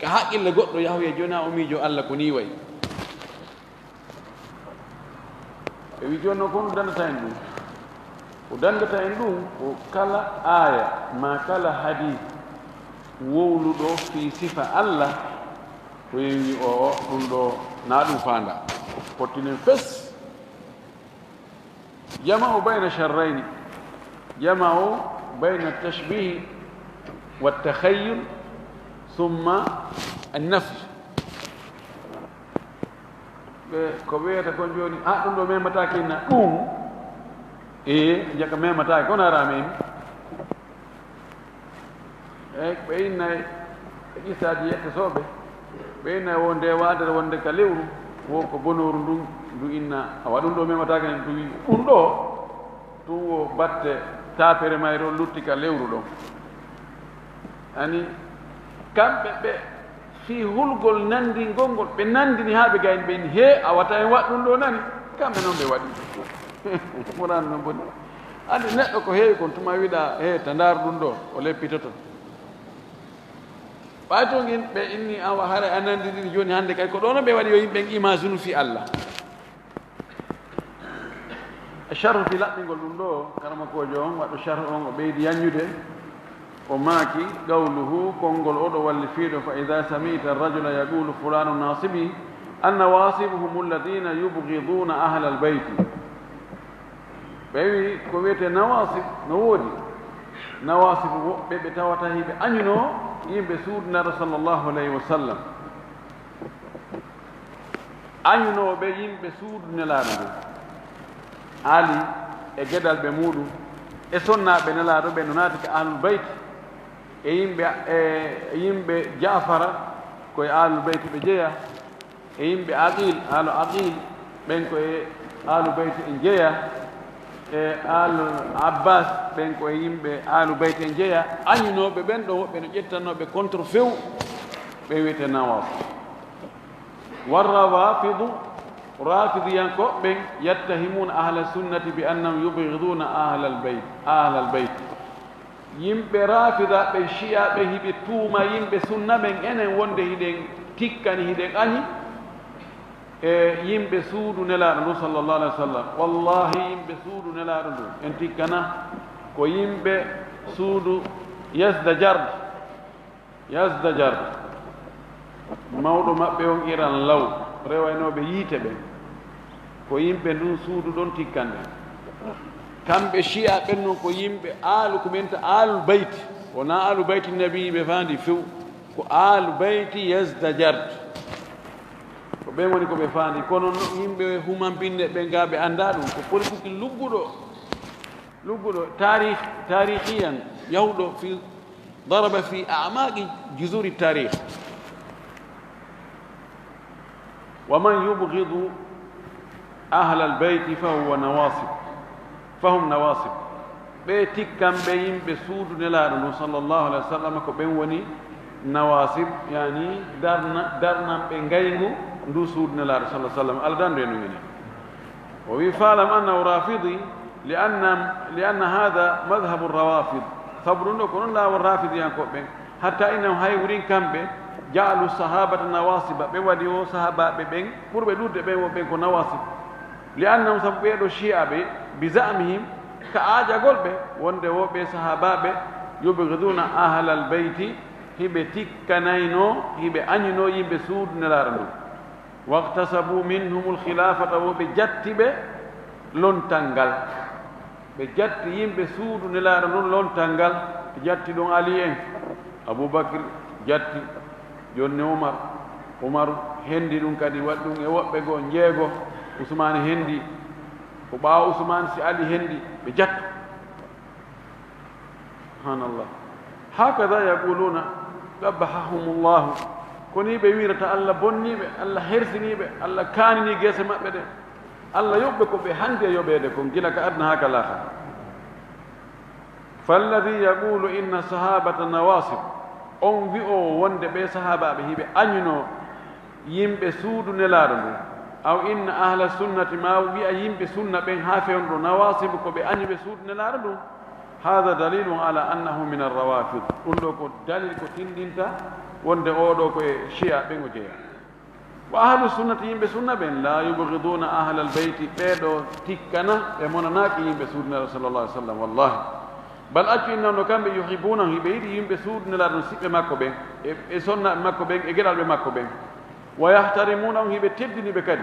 Ka haqqille goɗɗo yahoyay, jooni o miijoo Alla ko nii wayi. Ɓe wi'i, "Jooni non, ko honɗun danndata en ɗun?" Ko danndata en ɗun, ko kala aaya, maa kala hadiis wowluɗo fii sifa Alla, ko en wi'i, "Oo, oo, ɗun ɗoo, naa ɗun faandaa." Fottinen fes. Jama'u bayna sharrayni. Jama'u bayna tashbihi wa takhayyul, thumma an-nafy. Ɓe ko ɓe wi'ata kon jooni, "Ah, ɗun ɗoo memataake inna ɗun." Ee, jaka memataake, kono hara a memi. Eey, ɓe innay e qissaaji yettotooɓe, ɓe innay wo nde waadere wonde ka lewru, wo ko bonooru ndun, ndu inna, awa, ɗun ɗoo memataake nen, ɗun wi'i, ɗun ɗoo, ɗun wo batte taapere mayre on lutti ka lewru ɗon. Ani, kamɓe ɓe fii hulgol nanndingol ngol, ɓe nanndini haa ɓe gayni, ɓe inni, "Hee, awa ta en waɗ ɗun ɗoo nani?" Kamɓe non ɓe waɗi. Qur'aana non boni. Anndi neɗɗo ko heewi kon tuma wiɗa, "Hee, ta ndaaru ɗun ɗoo, o leppitoto." Ɓay to ngin ɓe inni, awa, haray a nanndini jooni hannde kay, ko ɗoo non ɓe waɗi yo yimɓe ɓen image nu fii Alla. Sharhu fii laɓɓingol ɗun ɗoo, karamokoojo on, waɗɗo sharhu on, o ɓeydi yanñude, o maaki, "Qawluhu, konngol oo ɗoo wallifiiɗo, fa idha sami'ta ar-rajula yaqulu fulanun nasibi, an-nawasibu humul ladhina yubghiduna ahlal bayti." Ɓe wi'i ko wi'etee nawaasib no woodi. Nawaasib woɓɓe ɓe tawata hiɓe añunoo yimɓe suudu Nelaaɗo sallallahu alayhi wa sallam. Añunooɓe yimɓe suudu Nelaaɗo ndu. Ali e gedalɓe muuɗum e sonnaaɓe Nelaaɗo ɓe no naati ka Ahlul Bayt. E yimɓe, e yimɓe Jaafara ko e Ahlul Bayt ɓe jeyaa. E yimɓe Aqil, aalu Aqil, ɓen ko e aalu Bayti en jeyaa, e aalu Abbas, ɓen ko e yimɓe aalu Bayti en jeyaa. Añunooɓe ɓen ɗon, woɓɓe no ƴettanooɓe contre few, ɓe wiyetee Nawaas. Warrawafidu, Rafidiyankooɓe ɓen, yattahimuuna ahla sunnati bi annahum yubghiduuna ahlal bayt, ahlal bayt. Yimɓe Raafida ɓen, Shiya ɓen, hiɓe tuuma yimɓe Sunna ɓen, enen wonde hiɗen tikkani, hiɗen añi E yimɓe suudu Nelaaɗo ndu, sallallahu alaihi wasallam. Wallahi, yimɓe suudu Nelaaɗo ndu, en tikkana ko yimɓe suudu Yazdajard. Yazdajard, mawɗo maɓɓe on Iran law, rewaynooɓe yiite ɓen, ko yimɓe ndun suudu ɗon tikkande. Kamɓe Shi'a ɓen non ko yimɓe aalu, ko ɓen ta Aalul Bayti, wonaa Aalu Bayti Nabi ɓe faandi few, ko Aalu Bayti Yazdajard. Ko ɓen woni ko ɓe faandi, kono no yimɓe humampinne ɓen gaa ɓe anndaa ɗum, ko politique lugguɗo, lugguɗo taarih, taarihiyan yahuɗo fi, daraba fi a'maqi juzuri taarih. Wa man yubghidu ahlal bayti fa huwa nawasib, fa hum nawasib. Ɓe tikkanɓe yimɓe suudu Nelaaɗo ndu, sallallahu alaihi wasallam, ko ɓen woni nawasib, yani darna-, darnanɓe ngayngu ndu suudu Nelaaɗo, sallallahu alaihi wasallam. Alla dandu en ɗum enen. O wi, "Fa'lam annahu rafidi, li anna, li anna hadha madhhabu rawafid." Sabu ɗum ɗo ko ɗum laawol rafidiyankooɓe ɓen. Hatta innahum, hay wurin kamɓe, ja'alu sahabata nawasiba, ɓe waɗi o sahabaaɓe ɓen ɓurɓe ɗuuɗde ɓen, wo ɓen ko nawasib. Li annahum, sabu ɓee ɗo Shi'a ɓe, bi za'mihim, ka aajagol ɓe, wonde wo ɓe sahabaaɓe, yubghiduna ahlal bayti, hiɓe tikkanayno, hiɓe añuno yimɓe suudu Nelaaɗo ndu. Waqtasabu minhumul khilafata, wo ɓe jatti ɓe lontal ngal. Ɓe jatti yimɓe suudu Nelaaɗo ndun lontal ngal, ɓe jatti ɗon Ali en, Abubakar jatti, jonni Umar, Umar hendi ɗum kadi, waɗi ɗum e woɓɓe goo njeego, Usmaani hendi, ko ɓaawo Usmaani si Ali hendi, ɓe jatti. Subhanallah. Hakada yaquluna qabbahahumullahu. Ko ni ɓe wiirata, Allah bonnii ɓe, Allah hersinii ɓe, Allah kaaninii geese maɓɓe ɗe. Allah yoɓ ɓe ko ɓe handi e yoɓeede kon, gila ka aduna haa ka laakhara. Falladhi yaqulu inna sahabata nawasib, on wi'oowo wonde ɓe sahaabaaɓe hiɓe añuno yimɓe suudu Nelaaɗo ndu, aw inna ahla sunnati, ma wi'a yimɓe sunna ɓen haa fewndo nawasibu ko ɓe añuɓe suudu Nelaaɗo ndu, hadha dalilun ala annahu min arrawafid. Ɗum ɗo ko dalil ko tindinta wonde oo ɗo ko e Shi'a ɓen o jeyaa. Wa ahlu sunnati, yimɓe sunna ɓen, la yubghiduna ahlal bayti, ɓee ɗo tikkana, ɓe monanaaki yimɓe suudu Nelaaɗo sallallahu alaihi wasallam, wallahi. Bal accu, innahum, no kamɓe, yuhibbunahum, hiɓe yiɗi yimɓe suudu Nelaaɗo, siɓɓe makko ɓen, e, e sonnaaɓe makko ɓen, e geɗalɓe makko ɓen. Wa yahtarimunahum, hiɓe teddini ɓe kadi.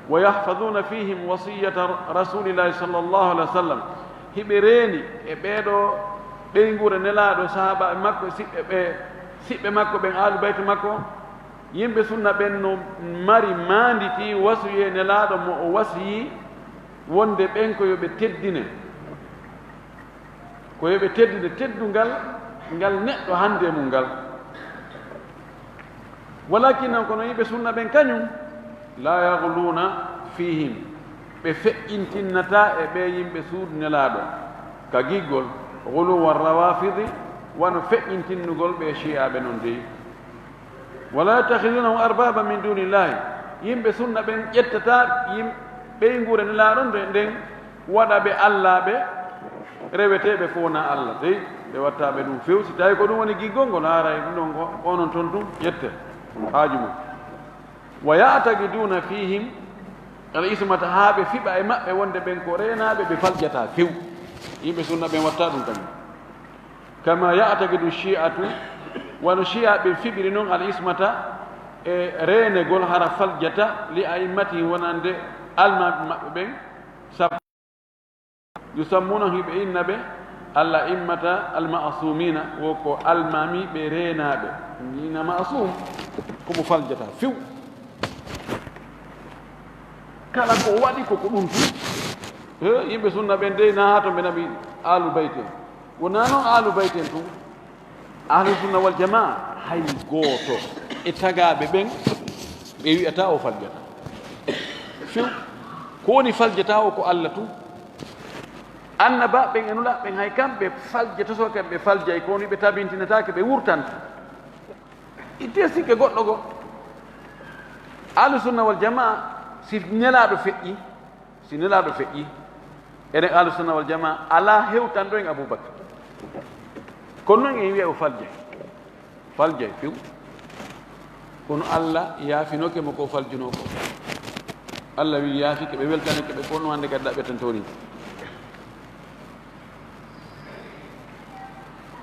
Wa yahfaduna fihim wasiyata rasulillahi sallallahu alaihi wasallam, hiɓe reeni e ɓee ɗo ɓeynguure Nelaaɗo, sahaabaaɓe makko, siɓɓe ɓe, siɓɓe makko ɓen, aalu bayti makko. Yimɓe sunna ɓen no mari maanditi wasiyee Nelaaɗo mo o wasiyii wonde ɓen ko yo ɓe teddine. Ko yo ɓe teddine teddungal ngal neɗɗo hande mum ngal. Walakin, non kono yimɓe sunna ɓen kañum, la yaghluna fihim, ɓe feƴƴintinnataa e ɓee yimɓe suudu Nelaaɗo, ka giggol, ghuluwar rawafidi, wano feƴƴintinnugol ɓee Shi'aaɓe non dey. Wala yattakhidunahum arbaba min dunillahi, yimɓe sunna ɓen ƴettataa yim-, ɓeynguure Nelaaɗo nden, nden waɗa ɓe allaaɓe reweteeɓe fof na Allah. Dey, ɓe watta ɓe ɗum few. Si tawi ko ɗum woni giggol ngol, haaray ɗum ɗon ko onon ton ɗum ƴette haaju mum. Wa ya'taqiduna fihim al ismata, haa ɓe fiɓa e maɓɓe wonde ɓen ko reenaaɓe, ɓe faljataa few. Yimɓe sunna ɓen watta ɗum kañum. Kama ya'taqidu shi'atu, wano Shi'a ɓen fiɓiri non al ismata e reenegol, hara faljata, li a'immatihim, wonande almaami maɓɓe ɓen. Yusammuna, hiɓe inna ɓe al a'immata al ma'sumina, wo ko almaami ɓe reenaaɓe. Ina ma'sum, ko mo faljata few. Kala ko waɗi ko, ko ɗum tun. He, yimɓe sunna ɓen dey na haa to ɓe naɓi Aalu Bayt en. Wonaa non Aalu Bayt en tun. Ahlu sunna wal jamaa, hay gooto e tagaaɓe ɓen ɓe wi'ata o faljata. Few, ko woni faljata o ko Allah tun. Annabaaɓe ɓen e nulaaɓe ɓen, hay kamɓe faljata, so kamɓe faljay, ko woni ɓe tabintinataake, ɓe wurtanta. Ittee sikke goɗɗo goo. Ahlu sunna wal jamaa, si Nelaaɗo feƴƴi, Si Nelaaɗo feƴƴi, enen Ahlu Sunna wal Jamaa alaa hewtanɗo en Abubakar. Kono noon en wiya o faljay. Faljay few. Kono Allah yaafinoke mo ko faljunoo ko. Allah wi yaafike ɓe, weltanike ɓe, ko no hannde kadi ɗaɓɓetantori.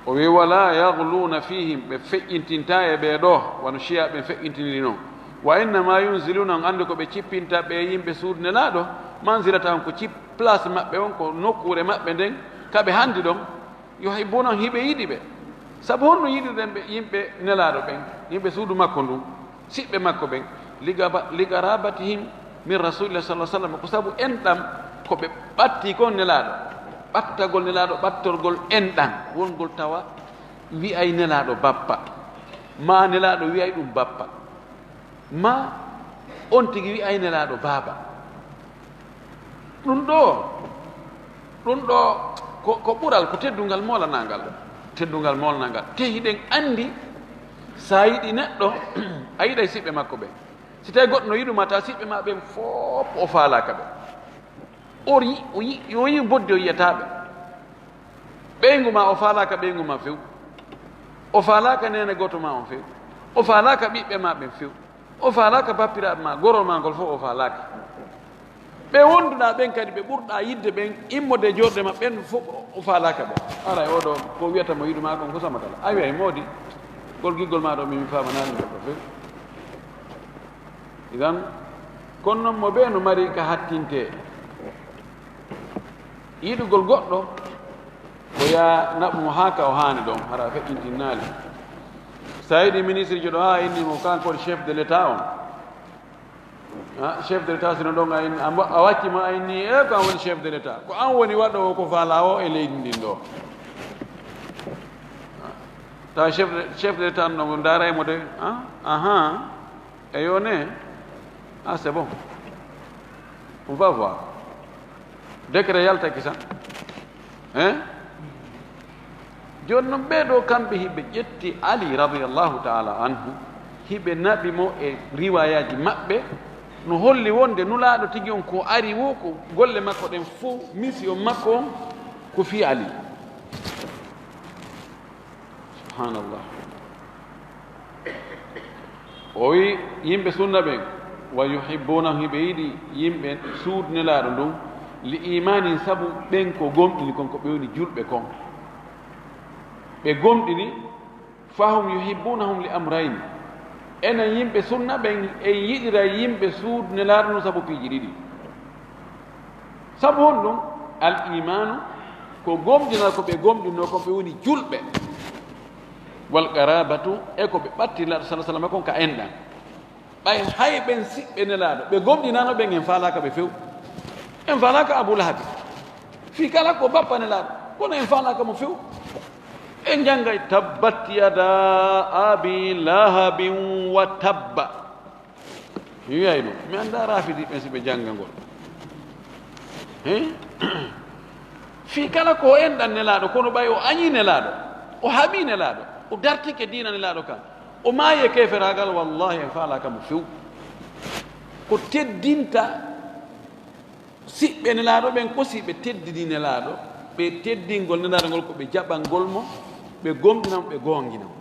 O wi, "Wala yaghluuna fihim," ɓe feƴƴintinta e ɓee ɗo, wano Shiya ɓen feƴƴintiniri non. "Wa innama yunziluna," on anndi ko ɓe cippinta ɓe yimɓe suudu Nelaaɗo, "manzilatahum," ko cip-, place maɓɓe on, ko nokkuure maɓɓe nden, ka ɓe hanndi ɗon, "yuhibbunahum," hiɓe yiɗi ɓe. Sabu honno yiɗirɗen ɓe yimɓe Nelaaɗo ɓen, yimɓe suudu makko ndun? Siɓɓe makko ɓen, ligaba-, ligarabatihim min Rasulillah sallallahu alaihi wasallam, ko sabu enɗam ko ɓe ɓatti kon Nelaaɗo, ɓattagol Nelaaɗo, ɓattorgol enɗam, wongol tawa wi'ay Nelaaɗo bappa, ma Nelaaɗo wi'ay ɗum bappa, ma on tigi wi'ay Nelaaɗo baaba. Ɗum ɗo, ɗum ɗo ko, ko ɓural, ko teddungal moolanangal. Teddungal moolanangal. Te hiɗen anndi, so a yiɗi neɗɗo, a yiɗay siɓɓe makko ɓen. Si tawi goɗɗo no yiɗu ma, tawa siɓɓe ma ɓen fof o faalaaka ɓe. O yi-, o yi-, o yi bodde o yiyata ɓe. Ɓeyngu ma o faalaaka ɓeyngu ma few. O faalaaka neene gooto ma on few. O faalaaka ɓiɓɓe ma ɓen few. O faalaaka bappiraaɓe ma, gorol ma ngol fof o faalaaka. Ɓe wonduɗaa ɓen kadi, ɓe ɓurɗaa yidde ɓen, immorde e joorɗe ma ɓen fof o faalaaka ɓe. Aray, oɗo ko wiyata mo yiɗu ma kon ko sama kala. A wiyay moodi, ngol giggol ma ɗo, mi, mi faamanaani ngol ɗo few. Idan, kono noon mo ɓe no mari ka hattinte. Yiɗugol goɗɗo, ko yaa naɓu mo haa ka o haani ɗon, hara feƴƴintinnaali. So a yiɗi ministre jo ɗo haa inni mo, kanko woni chef de l'État on. Ah, chef de l'État sino ɗon a inni, a mba-, a wacci mo a inni, e ko an woni chef de l'État. Ko an woni waɗoowo ko faalaa o e leydi ndin ɗo. Tawa chef de, chef de l'État no mo ndaara e mo de, ah, ahan. Eyo ne, ah, c'est bon. On va voir. Décret yaltaki sa. Hein? Jooni noon, ɓee ɗoo kamɓe hiɓe ƴetti Ali radiyallahu ta'ala anhu, hiɓe naɓi mo e riwaayaaji maɓɓe, no holli wonde Nulaaɗo tigi on ko ari wo, ko golle makko ɗen fof, mission makko on, ko fii Ali. Subhanallah. O wi yimɓe sunna ɓen, "wa yuhibbunahum," hiɓe yiɗi yimɓe suudu Nelaaɗo ndun, "li imanin," sabu ɓen ko gomɗini kon, ko ɓe woni julɓe kon. Ɓe gomɗini, "fahum yuhibbunahum li amrayni." Enen yimɓe sunna ɓen, en yiɗiray yimɓe suudu Nelaaɗo ndun sabu piiji ɗiɗi. Sabu honɗum? Al imaanu, ko gomɗinal ko ɓe gomɗinno kon, ɓe woni julɓe. Wal qarabatu, e ko ɓe ɓatti Nelaaɗo sallallahu alaihi wasallam kon ka enɗan. Ɓay hay ɓen siɓɓe Nelaaɗo, ɓe gomɗinano ɓen, en faalaaka ɓe few. En faalaaka Abu Lahabi. Fii kala ko bappa Nelaaɗo, kono en faalaaka mo few. En janngay, "Tabbat yada abi lahabin wa tabba." Mi wiyay ɗum. Mi anndaa raafidiiɓe si ɓe jannga ngol. He? Fii kala ko o enɗan Nelaaɗo, kono ɓay o añii Nelaaɗo, o haɓii Nelaaɗo, o dartike diina Nelaaɗo kan, o maayi e keeferaagal, wallaahi en faalaaka mo few. Ko teddinta siɓɓe Nelaaɗo ɓen, ko si ɓe teddini Nelaaɗo, ɓe teddingol Nelaaɗo ngol ko ɓe jaɓangol mo, ɓe gomɗina mo, ɓe goongina mo.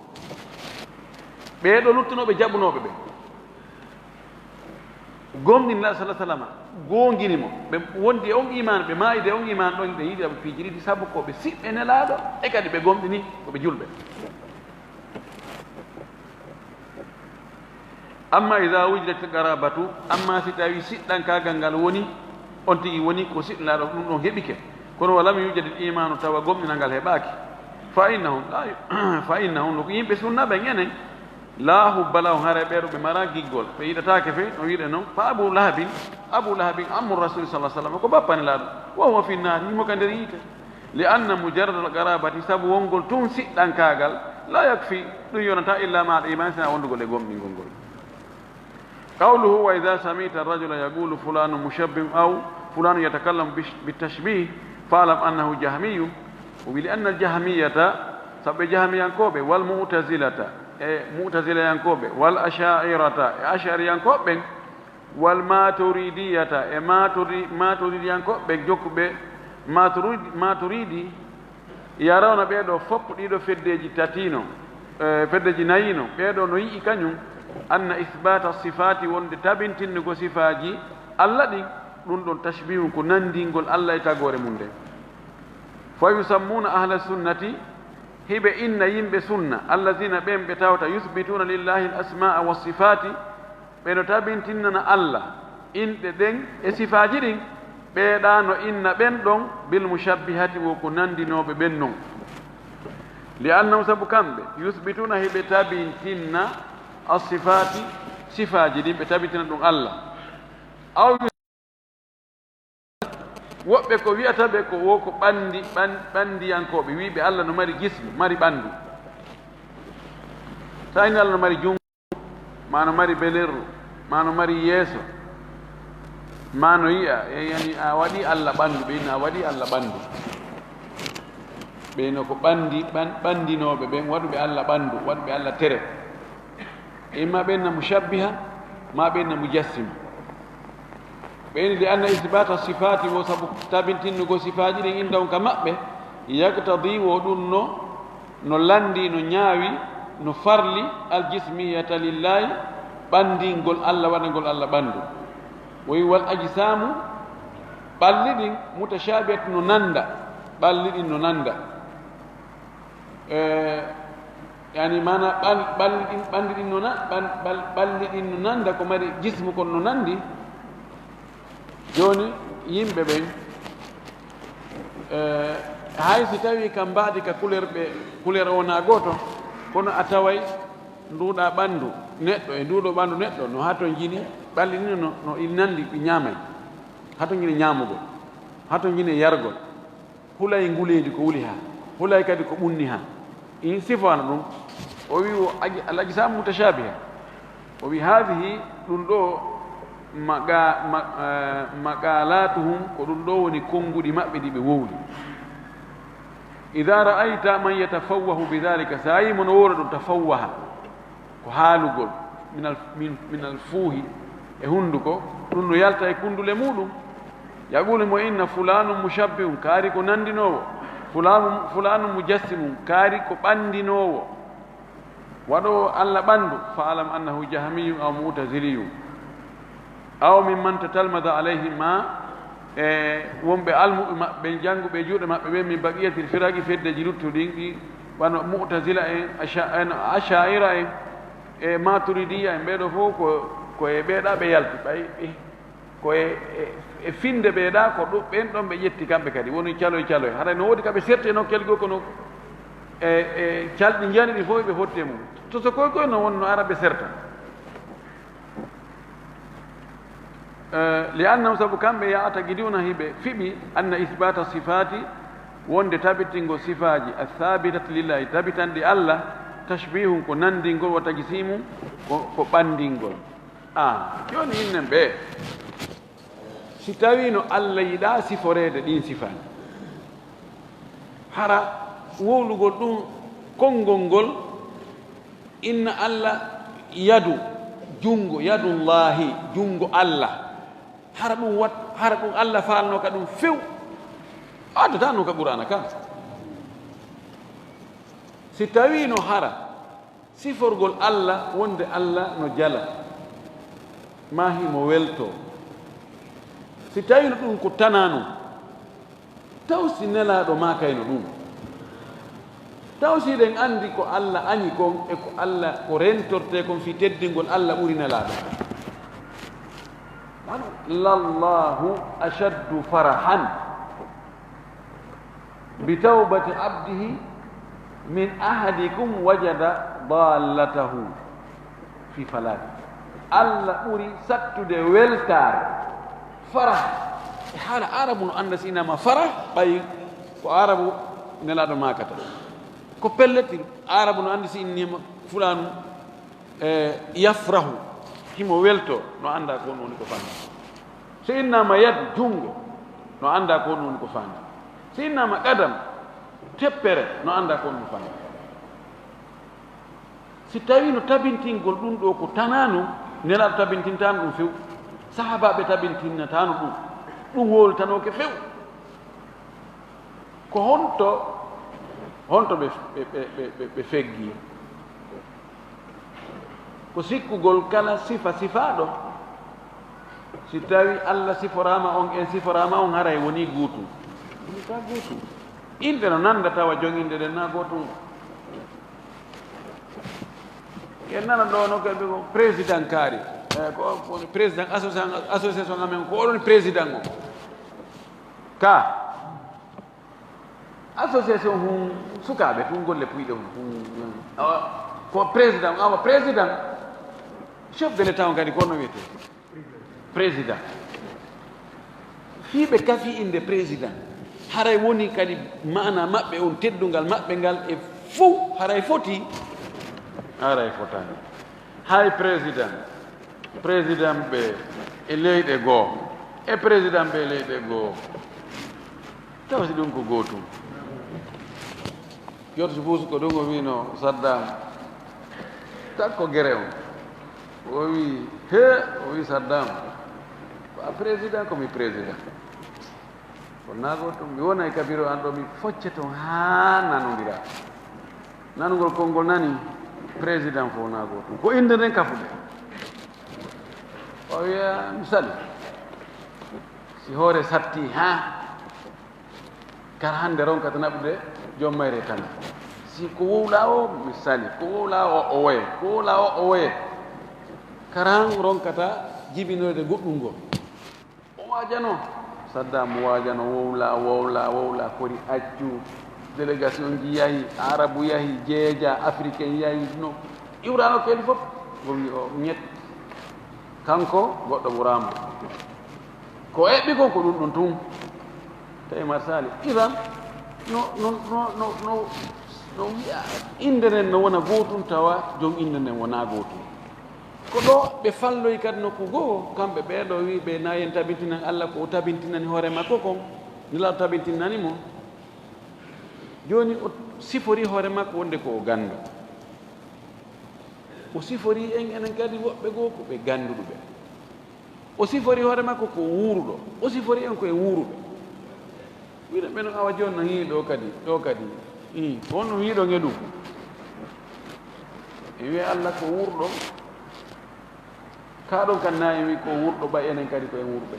Ɓee ɗoo luttunooɓe jaɓunooɓe ɓen. Gomɗini Nelaaɗo sallallahu alaihi wasallam, goongini mo, ɓe wondi e on iman, ɓe maayde e on iman ɗon, ɓe yiɗi Abu piiji ɗiɗi, sabu ko ɓe siɓɓe Nelaaɗo, e kadi ɓe gomɗini ko ɓe julɓe. Amma idha wujidatil qarabatu, amma si tawi siɗɗankaagal ngal woni, on tigi woni ko siɗɗo Nelaaɗo, ɗum ɗon heɓike, kono wa lam yujadil imanu, tawa gomɗinal ngal heɓaaki, fa innahum la yu-, fa innahum, no ko yimɓe sunna ɓen enen, la hubba lahum, haray ɓee ɗoo ɓe mara giggol, ɓe yiɗataake fey, no wi'uɗen non. Fa Abu Lahabin, Abu Lahabin, ammu Rasul sallallahu alaihi wasallam, ko bappa Nelaaɗo, wa huwa fi nnaar, himo ka nder yiite. Li anna mujarrad al qarabati, sabu wonngol tun siɗɗankaagal, la yakfi, ɗum yonataa, illa ma al iman, sina wonndugol e gomɗingol ngol. Qawluhu, wa idha sami'ta ar-rajula yaqulu fulanu mushabbih aw fulanu yatakallamu bish-, bitashbih, fa'lam annahu jahmiyyu. O wi, li anna al-jahmiyata, sabu ɓe jahmiyankooɓe, wal mu'tazilata, e mu'tazilayankooɓe, wal asha'irata, e ash'ariyankooɓe ɓen, wal maturidiyata, e maturi-, maturidiyankooɓe ɓen, jokkuɓe maturidi, maturidi, yarawna ɓee ɗoo fof ɗii ɗoo feddeeji tati no, e, feddeeji nayi no, ɓee ɗoo no yi'i kañum, anna isbata sifati, wonde tabintinnugo sifaaji, Alla ɗin, ɗun ɗon tashbihun ko nanndingol Alla e tagoore mun nden. Fa yusammuna ahla sunnati, hiɓe inna yimɓe sunna, allazina ɓen ɓe tawata yusbituna lillahi al asma'a was sifati, ɓe no tabintinnana Alla inɗe ɗen e sifaaji ɗin, ɓeeɗa no inna ɓen ɗon bil mushabbihati wo ko nanndinooɓe ɓen non. Li annahum sabu kamɓe, yusbituna hiɓe tabintinna as sifati sifaaji ɗin ɓe tabintina ɗum Alla. Aw woɓɓe ko wi'ata ɓe ko wo ko ɓanndi, ɓan-, ɓanndiyankooɓe, wi'ɓe Alla no mari jismu, mari ɓanndu. Sa inni Alla no mari junngo, ma no mari belerru, ma no mari yeeso, ma no yi'a, e yani a waɗi Alla ɓanndu, ɓe inni a waɗi Alla ɓanndu. Ɓe no ko ɓanndi, ɓan-, ɓanndinooɓe ɓen, waɗuɓe Alla ɓanndu, waɗuɓe Alla tere. Imma ɓen na mushabbiha, ma ɓen na mujassima. Ɓe inni li anna isbata sifati wo sabu tabintinnugo sifaaji ɗin inda on ka maɓɓe, yaktadi wo ɗum no, no lanndi, no ñaawi, no farli aljismiyata lillahi, ɓanndingol Alla, waɗangol Alla ɓanndu. Wo wi wal ajsamu, ɓalli ɗin, mutashabihatu no nannda, ɓalli ɗin no nannda. E, yani, mana ɓal-, ɓalli ɗin, ɓalli ɗin no na-, ɓal-, ɓal-, ɓalli ɗin no nannda, ko mari jismu kon no nanndi. Jooni, yimɓe ɓen, e, hay si tawi ka mbaadi ka couleur ɓe, couleur o na gooto, kono a taway nduuɗa ɓanndu neɗɗo e nduuɗo ɓanndu neɗɗo no hatonjini, ɓalli ɗin no, no ɗi nanndi, ɗi ñaamay. Hatonjini ñaamugol, hatonjini yargol. Hulay nguleedi ko wuli haa, hulay kadi ko ɓunni haa. In sifaano ɗum, o wi wo aji-, al ajsamu mutashabiha. O wi haadihi, ɗum ɗo, maga-, ma-, eh, maqalatuhum, ko ɗum ɗo woni konnguɗi maɓɓe ɗi ɓe wowli. Idha ra'ayta man yatafawwahu bidhalika, sa yi mo no wowla ɗum tafawwaha. Ko haalugol, minal, min, minal fuuhi, e hunnduko, ɗum no yalta e kunndule muuɗum. Yaqulu mo inna fulaanun mushabbihun, kaari ko nanndinoowo, fulaanun, fulaanun mujassimun, kaari ko ɓanndinoowo, waɗoowo Alla ɓanndu, fa alam annahu jahmiyun aw mu'taziliyun. Aw mimman tatalmada alayhim ma, e wonɓe almuɓe maɓɓe ɓen, jannguɓe e juuɗe maɓɓe ɓen, min baqiyatil firaqi, feddeji luttuɗin ɗi, wano Mu'tazila en, Asha-, en, Asha'ira en, e Maturidiya en, ɓeeɗo fof ko, ko e ɓeeɗa ɓe yalti, ɓay ɓe, ko e, e, e finde ɓeeɗa, ko ɗo, ɓen ɗon ɓe ƴetti kamɓe kadi, woni caloy caloy. Haray no woodi ka ɓe serti e nokkel goo, kono e, e calɗi njani ɗi fof ɓe fotti e mum. To so koy koy no won no ara ɓe serta. Eh, li annahum, sabu kamɓe, ya'taqiduna, hiɓe fiɓi, anna isbata sifati, wonde tabitingol sifaaji, athabitat lillahi, tabitanɗi Allah, tashbihun, ko nanndingol, wa tajsimun, ko, ko ɓanndingol. A, jooni innen ɓe, si tawino Allah yiɗa siforeede ɗin sifaaji, hara wowlugol ɗum konngol ngol, inna Allah yadu, junngo, yadullahi, junngo Allah. Hara ɗum wat-, hara ɗum Allah faalno ka ɗum few. Addata no ka Qur'aana ka. Si tawino hara siforgol Allah wonde Allah no jala, ma himo welto. Si tawino ɗum ko tanano, taw si Nelaaɗo maakayno ɗum? Taw si eɗen anndi ko Allah añi kon e ko Allah, ko rentortee kon fii teddingol Allah ɓuri Nelaaɗo? Lallahu ashaddu farahan bi tawbati abdihi min ahadikum wajada dallatahu fi falati. Allah ɓuri sattude weltaare. Farah, e haala Aarabu no annda si innama farah, ɓay ko Aarabu Nelaaɗo maakata. Ko pellet, Aarabu no anndi si innima fulaanu, e, yafrahu, himo welto, no annda ko on woni ko fanda. Si innama yad, junngo, no annda ko on woni ko fanda. Si innama qadam, teppere, no annda ko on woni ko fanda. Si tawii no tabintingol ɗum ɗoo ko tanano, Nelaaɗo tabintintaano ɗum few, sahaabaaɓe tabintinnataano ɗum, ɗum wowlitanooke few. Ko honto, honto ɓe, ɓe, ɓe, ɓe, ɓe feggi? Ko sikkugol kala sifa sifaaɗo, Si tawi Allah siforaama on, en siforaama on, haray woni gootum. Woni ka gootum. Inɗe no nanda tawa jon inɗe ɗen na gootum. En nana ɗo no kadi ko président kaari. Eh, ko, ko président association, association amen, ko oɗon président o. Ka association hun sukaaɓe tun golle puyɗe hun, hun, awa, ko président, awa président, chef de l'État on kadi ko no wiyetee? Président. Fii ɓe kafi innde président, haray woni kadi maana maɓɓe on, teddungal maɓɓe ngal e fow, haray foti? Haray fotaani. Hay président, président ɓe e leyɗe goo, e président ɓe e leyɗe goo, tawa si ɗum ko gootum. George Bush ko ɗum o wiino Saddam, takko gere on. O wii, "He," o wii, "Saddam, ko a président, ko mi président. Ko naa gootum, mi wona e kabiro an ɗo, mi focce ton haa nanondira." Nanugol konngol nani, président fof naa gootum. Ko innde nden kafuɗe. O wiya, "Mi sali. Si hoore satti, haa." Kara hannde ronkata naɓude joom mayre tan. Si ko wowlaa o, mi sali. Ko wowlaa o, o woye. Ko wowlaa o, o woye. Kara han ronkata jibinoyde goɗɗum ngol. O waajano. Saddam waajano, wowlaa, wowlaa, wowlaa, foti accu. Délégation ji yahi, Arabu yahi, jeeja, Africain yahi, no. Iwraano kadi fof. Gomni o ñett. Kanko, goɗɗo ɓuraama. Ko eɓɓi kon ko ɗum ɗum tun. Tawi Marsali, Iran, no, no, no, no, no, no wiya innde nden no wona gootum, tawa jom innde nden wonaa gootum. Ko ɗo ɓe falloyi kadi nokku goo, kamɓe ɓee ɗo wiyi ɓe na en tabintinan Allah ko o tabintinani hoore makko kon, Nulaaɗo tabintinani mo. Jooni o sifori hoore makko wonde ko o ganndo. O sifori en enen kadi woɓɓe goo ko ɓe gannduɗo ɓe. O sifori hoore makko ko wuuruɗo. O sifori en ko e wuuruɓe. Wiɗo ɓe no awa jooni no hii ɗo kadi, ɗo kadi. Ii, ko honno wiɗon e ɗum? En wiya Allah ko wuurɗo. Kaa ɗon kan na en wi ko wuurɗo ɓay enen kadi ko en wuurɓe.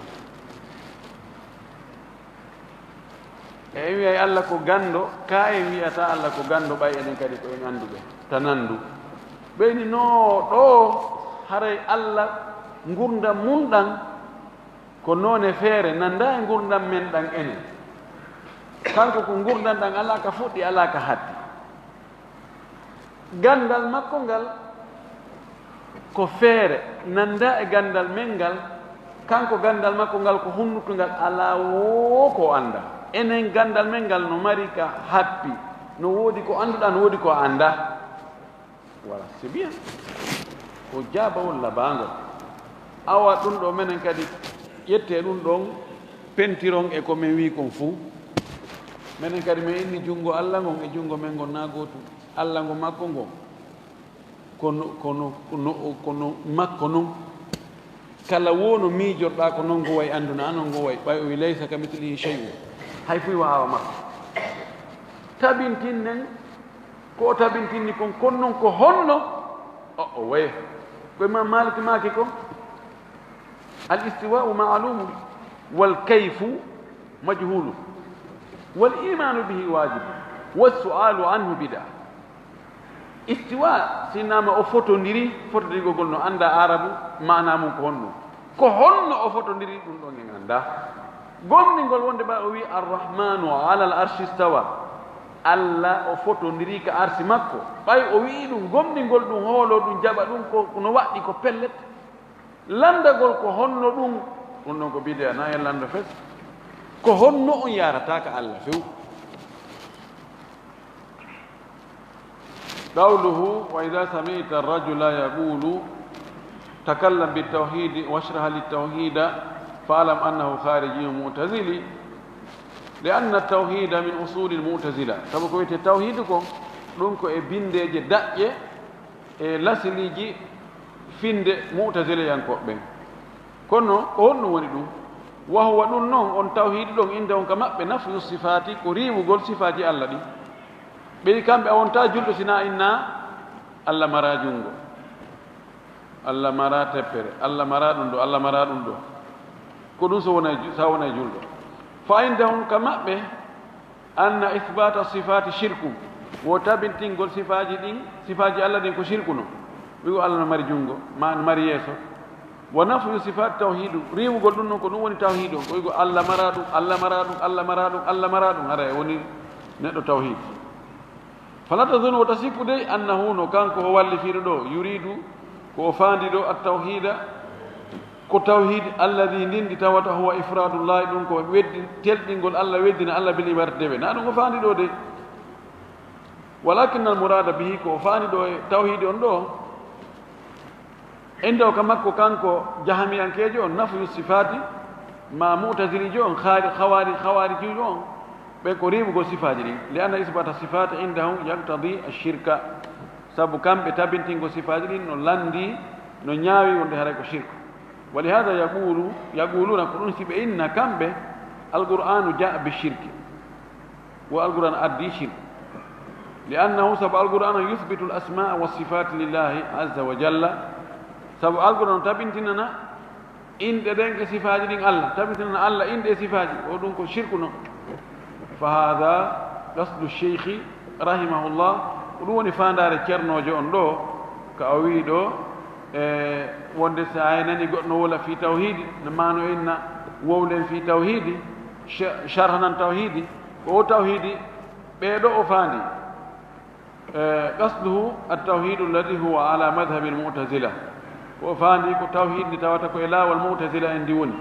E en wiyay Allah ko ganndo, kaa en wiyata Allah ko ganndo ɓay enen kadi ko en annduɓe. Ta nanndu. Ɓeyni no ɗo haray Allah ngurndan mun ɗan ko noone feere, nanndaa e ngurndan men ɗan enen. Kanko ko ngurndan ɗan alaa ka fuɗɗi, alaa ka hatti. Ganndal makko ngal ko feere, nanndaa e ganndal men ngal. Kanko ganndal makko ngal ko hunnutungal, alaa woo ko o anndaa. Enen ganndal men ngal no mari ka happi, no woodi ko annduɗaa, no woodi ko a anndaa. Voilà, c'est bien. Ko jaabawol labaangol. Awa ɗum ɗo menen kadi ƴettee ɗum ɗon, pentiron e ko men wii kon fuu. Menen kadi men inni junngo Alla ngon e junngo men ngon naa gootum. Alla ngo makko ngon, kono, kono, kono, kono makko non. Kala woo no miijorɗaa ko non ngo wayi, anndunaa non ngo wayi. Ɓay o wi, "Laysa kamithlihi shay'un." Hay fuu waawa makko. Tabintinnen ko o tabintinni kon, kon non ko honno o, o wayi? Ko Imam Malik maaki kon, "Al istiwa'u ma'lumun, wal kayfu majhulun, wal imanu bihi wajibun, was su'alu anhu bid'a." Istiwa, si innama o fotondiri, fotondirgol ngol no anndaa Aarabu, maanaa mun ko honno? Ko honno o fotondiri, ɗum ɗon en anndaa. Gomɗingol wonde ɓay o wi'i, "Arrahmanu alal arshi stawa." Alla o fotondiri ka arsi makko. Ɓay o wi'i ɗum, gomɗingol ɗum, hoolo ɗum, jaɓa ɗum, ko no waɗɗi ko pellet. Lanndagol ko honno ɗum, ɗum ɗon ko bidi'a, na en lanndo fes. Ko honno on yaarata ka Alla few? قوله: "وإذا سمعت الرجل يقول: تكلم بالتوحيد واشرح لي التوحيد فاعلم أنه خارجي معتزلي، لأن التوحيد من أصول المعتزلة." Sabu ko wiyetee tawhiid ko, ɗum ko e binndeeje daƴƴe e lasiliiji finnde Mu'tazilayankooɓe ɓen. Kono ko honɗum woni ɗum? Wa huwa, ɗum non, on tawhiid ɗon, inda on ka maɓɓe, nafyu sifaati, ko riiwugol sifaaji Alla ɗin. Ɓe wi'i kamɓe a wontaa julɗo si na inna Alla maraa junngo, Alla maraa teppere, Alla maraa ɗum ɗo, Alla maraa ɗum ɗo. Ko ɗum so wonay ju-, so wonay julɗo. Fa indahum, ka maɓɓe, anna ithbata sifati shirku, wo tabintingol sifaaji ɗin, sifaaji Allah ɗin ko shirku no. Wi'go Allah no mari junngo, ma no mari yeeso. Wa nafyu sifati tawhidu, riiwugol ɗum non ko ɗum woni tawhidu on. Ko wi'go Allah mara ɗum, Allah mara ɗum, Allah mara ɗum, Allah mara ɗum, hara e woni neɗɗo tawhid. Fala tazunnu, wota sikku dey, annahu, no kanko o wallifiiɗo ɗo, yuridu, ko o faandi ɗo, at-tawhida, ko tawhid, alladhi, ndin ndi tawata, huwa ifradullahi, ɗum ko weddi-, telɗingol Allah, weddina Allah bil ibadati dewe. Na ɗum o faandi ɗo dey. Walakin al murada bihi, ko o faandi ɗo e tawhid on ɗo, Indahu, ka makko kanko jahamiyankeejo on, nafyu sifaati, ma mu'taziliijo on, khaari-, khawaari-, khawaarijiijo on, ɓe ko riiwugol sifaaji ɗin. Li anna isbata sifaati indahum yaqtadi ash-shirka. Sabu kamɓe tabintingol sifaaji ɗin no lanndi, no ñaawi wonde haray ko shirku. Wa li hadha yaqulu, yaquluna, ko ɗum si ɓe inna kamɓe, al-Qur'anu jaa bi shirki. Wo Alqur'aan addi shirku. Li annahu, sabu Alqur'aan yuthbitu al-asmaa wa sifaat lillahi azza wa jalla. Sabu Alqur'aan tabintinana inɗe ɗen e sifaaji ɗin Allah, tabintinana Allah inɗe e sifaaji, o ɗum ko shirku no. Fa haadha qasdu sheykhi rahimahullah, ko ɗum woni faandaare ceernoojo on ɗo, ka o wi'i ɗo, e wonde so a nani goɗɗo no wola fii tawhiidi, no maano inna wowlen fii tawhiidi, sha-, sharhanan tawhiidi, ko o tawhiidi ɓee ɗo o faandi. E, qasduhu at-tawhiidu alladhi huwa ala madhhabi al-mu'tazila. Ko o faandi ko tawhiid ndi tawata ko e laawol mu'tazila en ndi woni.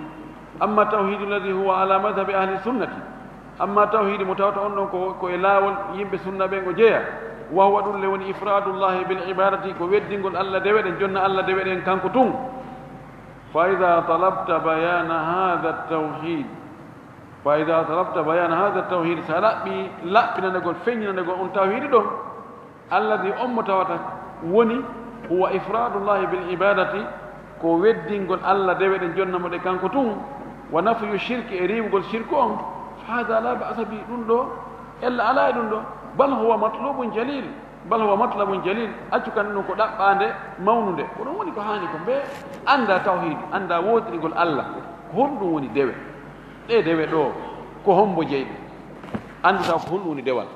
Amma tawhiidu alladhi huwa ala madhhabi ahli sunnati, amma tawhiidi mo tawata on ɗon ko, ko e laawol yimɓe sunna ɓen o jeya, wa huwa, ɗum le woni ifraadullahi bil ibaadati, ko weddingol Allah dewe ɗen, jonna Allah dewe ɗen kanko tun. Fa idha talabta bayaana hadha at-tawhiid, fa idha talabta bayaana hadha at-tawhiid, sa laɓɓi laɓɓinanegol, feññinanegol on tawhiidi ɗon, alladhi, on mo tawata woni, huwa ifraadullahi bil ibaadati, ko weddingol Allah dewe ɗen, jonna mo ɗe kanko tun, wa nafyu shirki, e riiwugol shirku on, fa haadha la ba'sa bi, ɗum ɗo ella alaa e ɗum ɗo, bal huwa matlubun jalil, bal huwa matlabun jalil, accu kan ɗum ko ɗaɓɓaande mawnunde, ko ɗum woni ko haani ko, mbe annda tawhiid, annda wootirgol Allah, ko honɗum woni dewe, ɗe dewe ɗo, ko hombo jeyi ɗum, annduta ko honɗum woni dewal.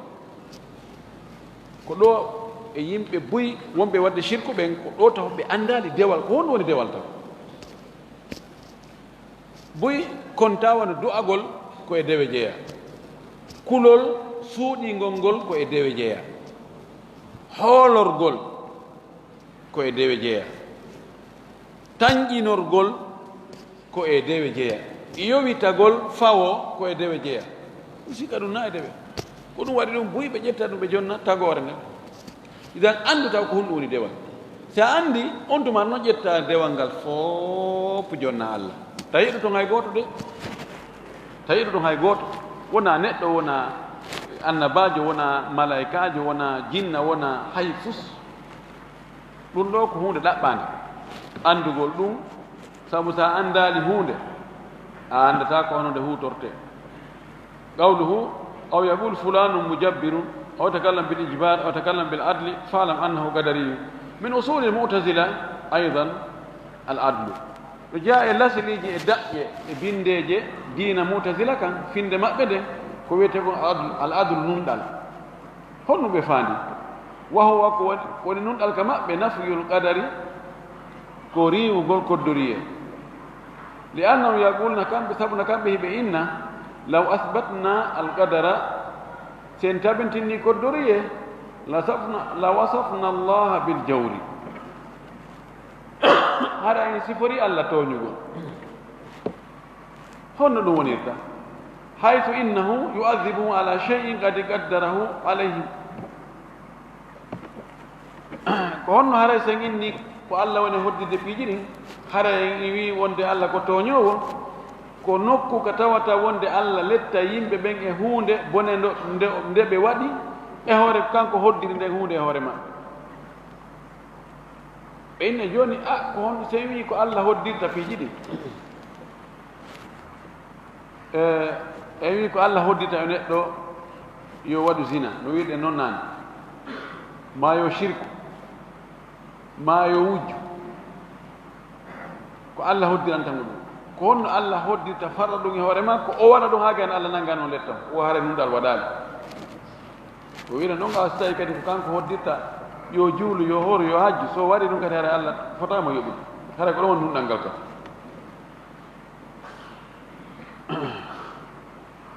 Ko ɗo e yimɓe buy wonɓe waɗde shirku ɓen, ko ɗo taw ɓe anndaali dewal, ko honɗum woni dewal taw? Buy kon tawa no du'agol ko e dewe jeya. Kulol suuɗingol ngol ko e dewe jeya. Hoolorgol ko e dewe jeya. Tanƴinorgol ko e dewe jeya. Yowitagol fawo ko e dewe jeya. Ɗum sikka ɗum na e dewe. Ko ɗum waɗi ɗum buy ɓe ƴetta ɗum ɓe jonna tagoore nden. Idan anndu taw ko honɗum woni dewal. Si a anndi, on tuma no ƴetta dewal ngal fof jonna Allah. Tawi ɗum ton hay gooto de. Tawi ɗum ton hay gooto. Wona neɗɗo, wona annabaajo, wona malaykaajo, wona jinna, wona hay fus. Ɗum ɗo ko huunde ɗaɓɓaande, anndugol ɗum, sabu so a anndaali huunde, a anndataa ko hono nde huutortee. Qawluhu, aw yaqul fulanun mujabbirun, aw takallam bil ijbar, aw takallam bil adli, fa'lam annahu qadariyun. Min usuli al mu'tazila aydan al adlu. Ɗo jeyaa e lasiliiji e daƴƴe e binndeeje diina mu'tazila kan, finnde maɓɓe nden ko wiyetee kon al adl, al adl nunɗal. Honno ɓe faandi? Wa huwa, ko woni, woni nunɗal ka maɓɓe, nafyul qadari, ko riiwugol koddoriyee. Li annahum yaquluna, kamɓe, sabu na kamɓe hiɓe inna, law asbatna al qadara, si en tabintinni koddoriyee, la safna, la wasafna Allaha bil jawri. Hara en sifori Allah tooñugol. Honno ɗum wonirta? Haythu innahu yu'adhibuhum ala shay'in qad qaddarahu alayhim. Ko honno haray sen inni ko Allah woni hoddirde piiji ɗin? Haray en iwi wonde Allah ko tooñoowo, ko nokku ka tawata wonde Allah letta yimɓe ɓen e huunde bone ndo, nde, nde ɓe waɗi e hoore, kanko hoddiri nden huunde e hoore maɓɓe. Ɓe inna jooni, a, ko honɗum so en wii ko Allah hoddirta piiji ɗin? E, en wii ko Allah hoddirta e neɗɗo yo waɗu zina, no wiirɗen noon naane, maa yo shirku, maa yo wujju. Ko Allah hoddiranta mo ɗum. Ko honno Allah hoddirta farla ɗum e hoore makko, o waɗa ɗum haa gayno Allah nanngaani on lette on? O haray nunɗal waɗaali. O wi'ira non, a so tawi kadi ko kanko hoddirta, yo juulu, yo hooru, yo hajju, so waɗi ɗum kadi haray Allah fotaama yoɓude. Haray ko ɗon woni nunɗal ngal kadi.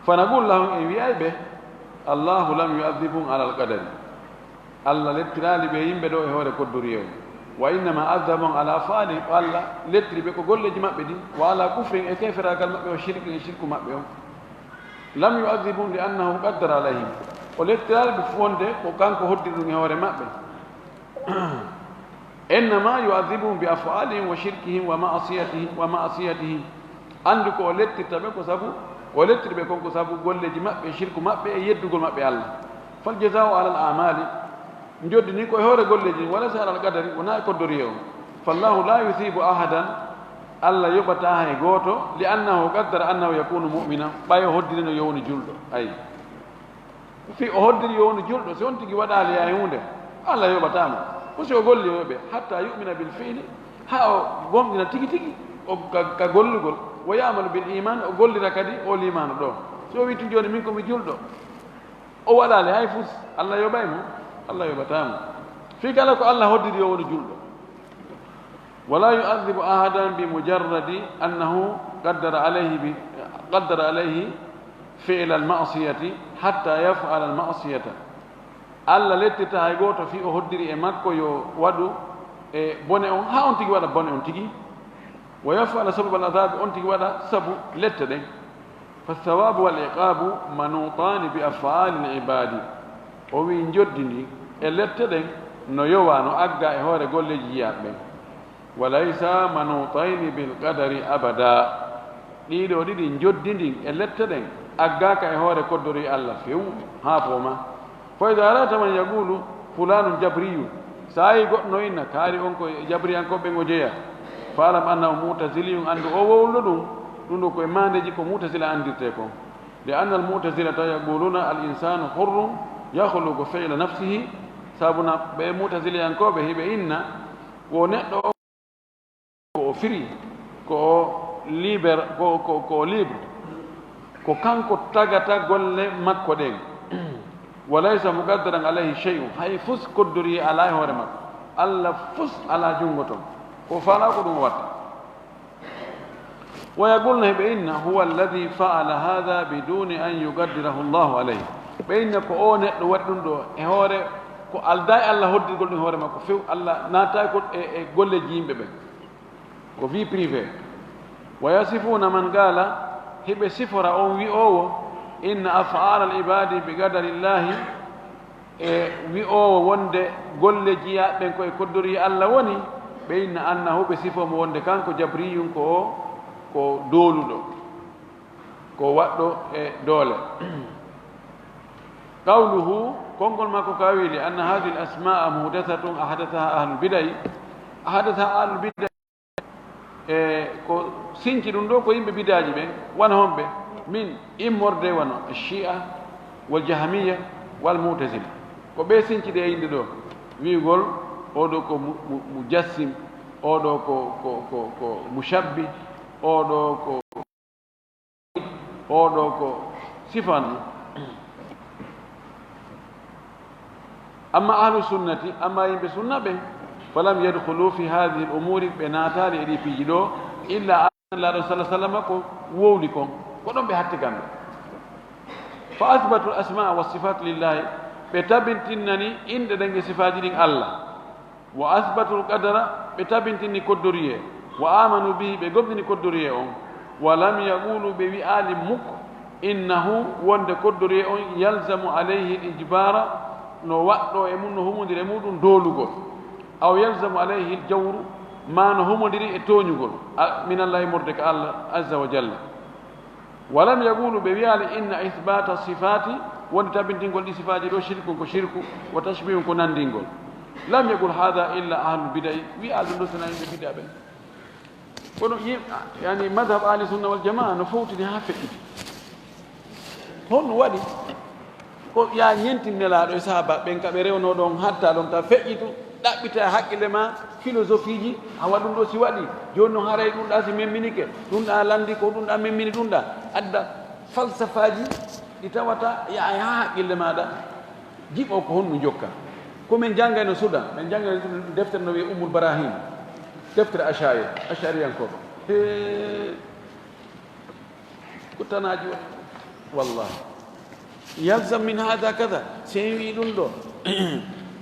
Fa naqulu lahum, en wi'ay ɓe, Allahu lam yu'adhibhum ala al-qadari. Allah lettiraali ɓe yimɓe ɗo e hoore koddoriye on. Wa innama adhabahum ala af'alihim, ko Allah lettiri ɓe ko golleeji maɓɓe ɗin, wa ala kufrihim, e keeferaagal maɓɓe, wa shirkihim, e shirku maɓɓe on. Lam yu'adhibhum li annahu qaddara alayhim. O lettiraali ɓe fof wonde ko kanko hoddiri ɗum e hoore maɓɓe. Innama yu'adhibuhum bi af'alihim wa shirkihim wa ma'asiyatihim, wa ma'asiyatihim. Anndi ko o lettirta ɓe ko sabu, ko o lettiri ɓe kon ko sabu golleeji maɓɓe, shirku maɓɓe e yeddugol maɓɓe Allah. Fal jaza'u ala al a'mali, njoddi ni ko e hoore golleeji, wa laysa ala al qadari, wonaa e koddoriye on. Fallahu la yuthibu ahadan, Allah yoɓataa hay gooto, li annahu qaddara annahu yakunu mu'mina, ɓay o hoddirino yo woni julɗo. Ayi. Fii o hoddiri yo wonu julɗo, si on tigi waɗaali hay huunde, Allah yoɓataa mo. Ko si o golli o yoɓe, hatta yu'mina bil fi'li, haa o gomɗina tigi tigi, o ka, ka gollugol, wa ya'malu bil iman, o gollira kadi o liimaano ɗo. Si o wi'i tun jooni min ko mi julɗo, o waɗaali hay fus, Allah yoɓay mo? Allah yoɓataa mo. Fii kala ko Allah hoddiri yo wonu julɗo. Wala yu'adhibu ahadan bi mujarradi annahu qaddara alayhi bi, qaddara alayhi fi'la al-ma'siyati hatta yaf'ala al-ma'siyata. Allah lettita hay gooto fii o hoddiri e makko yo waɗu e bone on, haa on tigi waɗa bone on tigi. Wa yaf'ala sabab al-adhabi, on tigi waɗa sabu lette ɗen. Fa thawabu wal iqabu manutani bi af'ali al-ibadi. O wi'i njoddi ndi e lette ɗen no yowa, no agga e hoore golleeji jiyaaɓe ɓen. Wa laysa manutayni bil qadari abada. Ɗiɗo ɗiɗi njoddi ndin e lette ɗen aggaaka e hoore koddori Allah few haa pooma. Fa idha ra'ayta man yaqulu fulanun jabriyun, si a yii goɗɗo no inna kaari on ko e jabriyankooɓe ɓen o jeyaa, fa'lam annahu mu'taziliyun, anndu o wowluɗo ɗum, ɗum ɗo ko e maandeeji ko mu'tazila anndirtee kon. Li anna al mu'tazilata yaquluna al insanu hurrun yakhluqu fi'la nafsihi, sabuna ɓe mu'taziliyankooɓe hiɓe inna wo neɗɗo ko o firi, ko o liber, ko, ko, ko o libre, ko kanko tagata golle makko ɗen. Wa laysa muqaddaran alayhi shay'un, hay fus koddori alaa e hoore makko. Allah fus alaa junngo ton, ko faalaa ko ɗum o watta. Wa yaquluna, hiɓe inna, huwa alladhi fa'ala hadha biduni an yuqaddirahu Allahu alayhi. Ɓe inna ko o neɗɗo waɗi ɗum ɗo e hoore, ko aldaa e Allah hoddirgol ɗum e hoore makko few, Allah naataay ko e, e golleeji yimɓe ɓen. Ko vie privée. Wa yasifuna man qala, hiɓe sifora on wi'oowo, inna af'ala al-ibadi bi qadarillahi, e wi'oowo wonde golle jiyaaɓe ɓen ko e koddori Allah woni, ɓe inna annahu, ɓe sifoo mo wonde kanko jabriyun ko o, ko dooluɗo, ko waɗɗo e doole. Qawluhu, konngol makko ka wiili, anna hadhihi al-asma'a muhdathatun ahdathaha ahlul bidai, ahdathaha ahlul bidai, e ko sinci ɗum ɗo ko yimɓe bidaaji ɓen, wano homɓe? Min immorde wano Shi'a wal Jahmiya wal Mu'tazila. Ko ɓe sinci ɗe innde ɗo, wi'ugol oɗo ko mu-, mu-, mujassim, oɗo ko, ko, ko, ko mushabbi, oɗo ko Oɗo ko sifan. Amma ahlu sunnati, amma yimɓe sunna ɓen, falam yadkhulu fi hadhihi al-umuri, ɓe naataali e ɗi piiji ɗo, illa an laaɗo sallallahu alaihi wasallam ko wowli kon, ko ɗon ɓe hatti kamɓe. Fa athbatu al-asma'a was sifat lillahi, ɓe tabintinnani inɗe ɗen e sifaaji ɗin Allah. Wa athbatul qadara, ɓe tabintini koddoriyee. Wa amanu bihi, ɓe gomɗini koddoriyee on. Wa lam yaqulu, ɓe wi'aali muk, innahu, wonde koddoriyee on, yalzamu alayhi al ijbara, no waɗɗo e mun, no humondiri e muɗum doolugol. Aw yalzamu alayhi al jawru, ma no humondiri e tooñugol, a, minallahi, morde ka Allah azza wa jalla. Walam yaqulu, ɓe wiyaali, inna ithbata sifati, wonde tabintingol ɗi sifaaji ɗo, shirkun, ko shirku, wa tashbihun, ko nandingol. Lam yaqul hadha illa ahlul bidai, wiya ɗum ɗo sona yimɓe bida ɓen. Kono yim-, yani madhab ahli sunna wal jamaa no fowtini haa feƴƴiti. Honno waɗi? Ko ya ñentin Nelaaɗo e sahaaba ɓen ka ɓe rewno ɗon hatta ɗon ta feƴƴitu, Ɗaɓɓita e haqqille ma, filosofiji, awa ɗum ɗo si waɗi, jooni noon haray ɗum ɗa si memminike, ɗum ɗa lanndi ko ɗum ɗa memmini ɗum ɗa, adda falsafaaji ɗi tawata yaha haa haqqille maaɗa, jiɓo ko honɗum jokka. Ko min janngayno Sudan, min janngayno deftere no wiyee Ummul Barahim, deftere Ashari, Ashariyankooɓe. Hee, ko tanaaji woni, wallahi. Yalzam min hada kada, si en wii ɗum ɗo,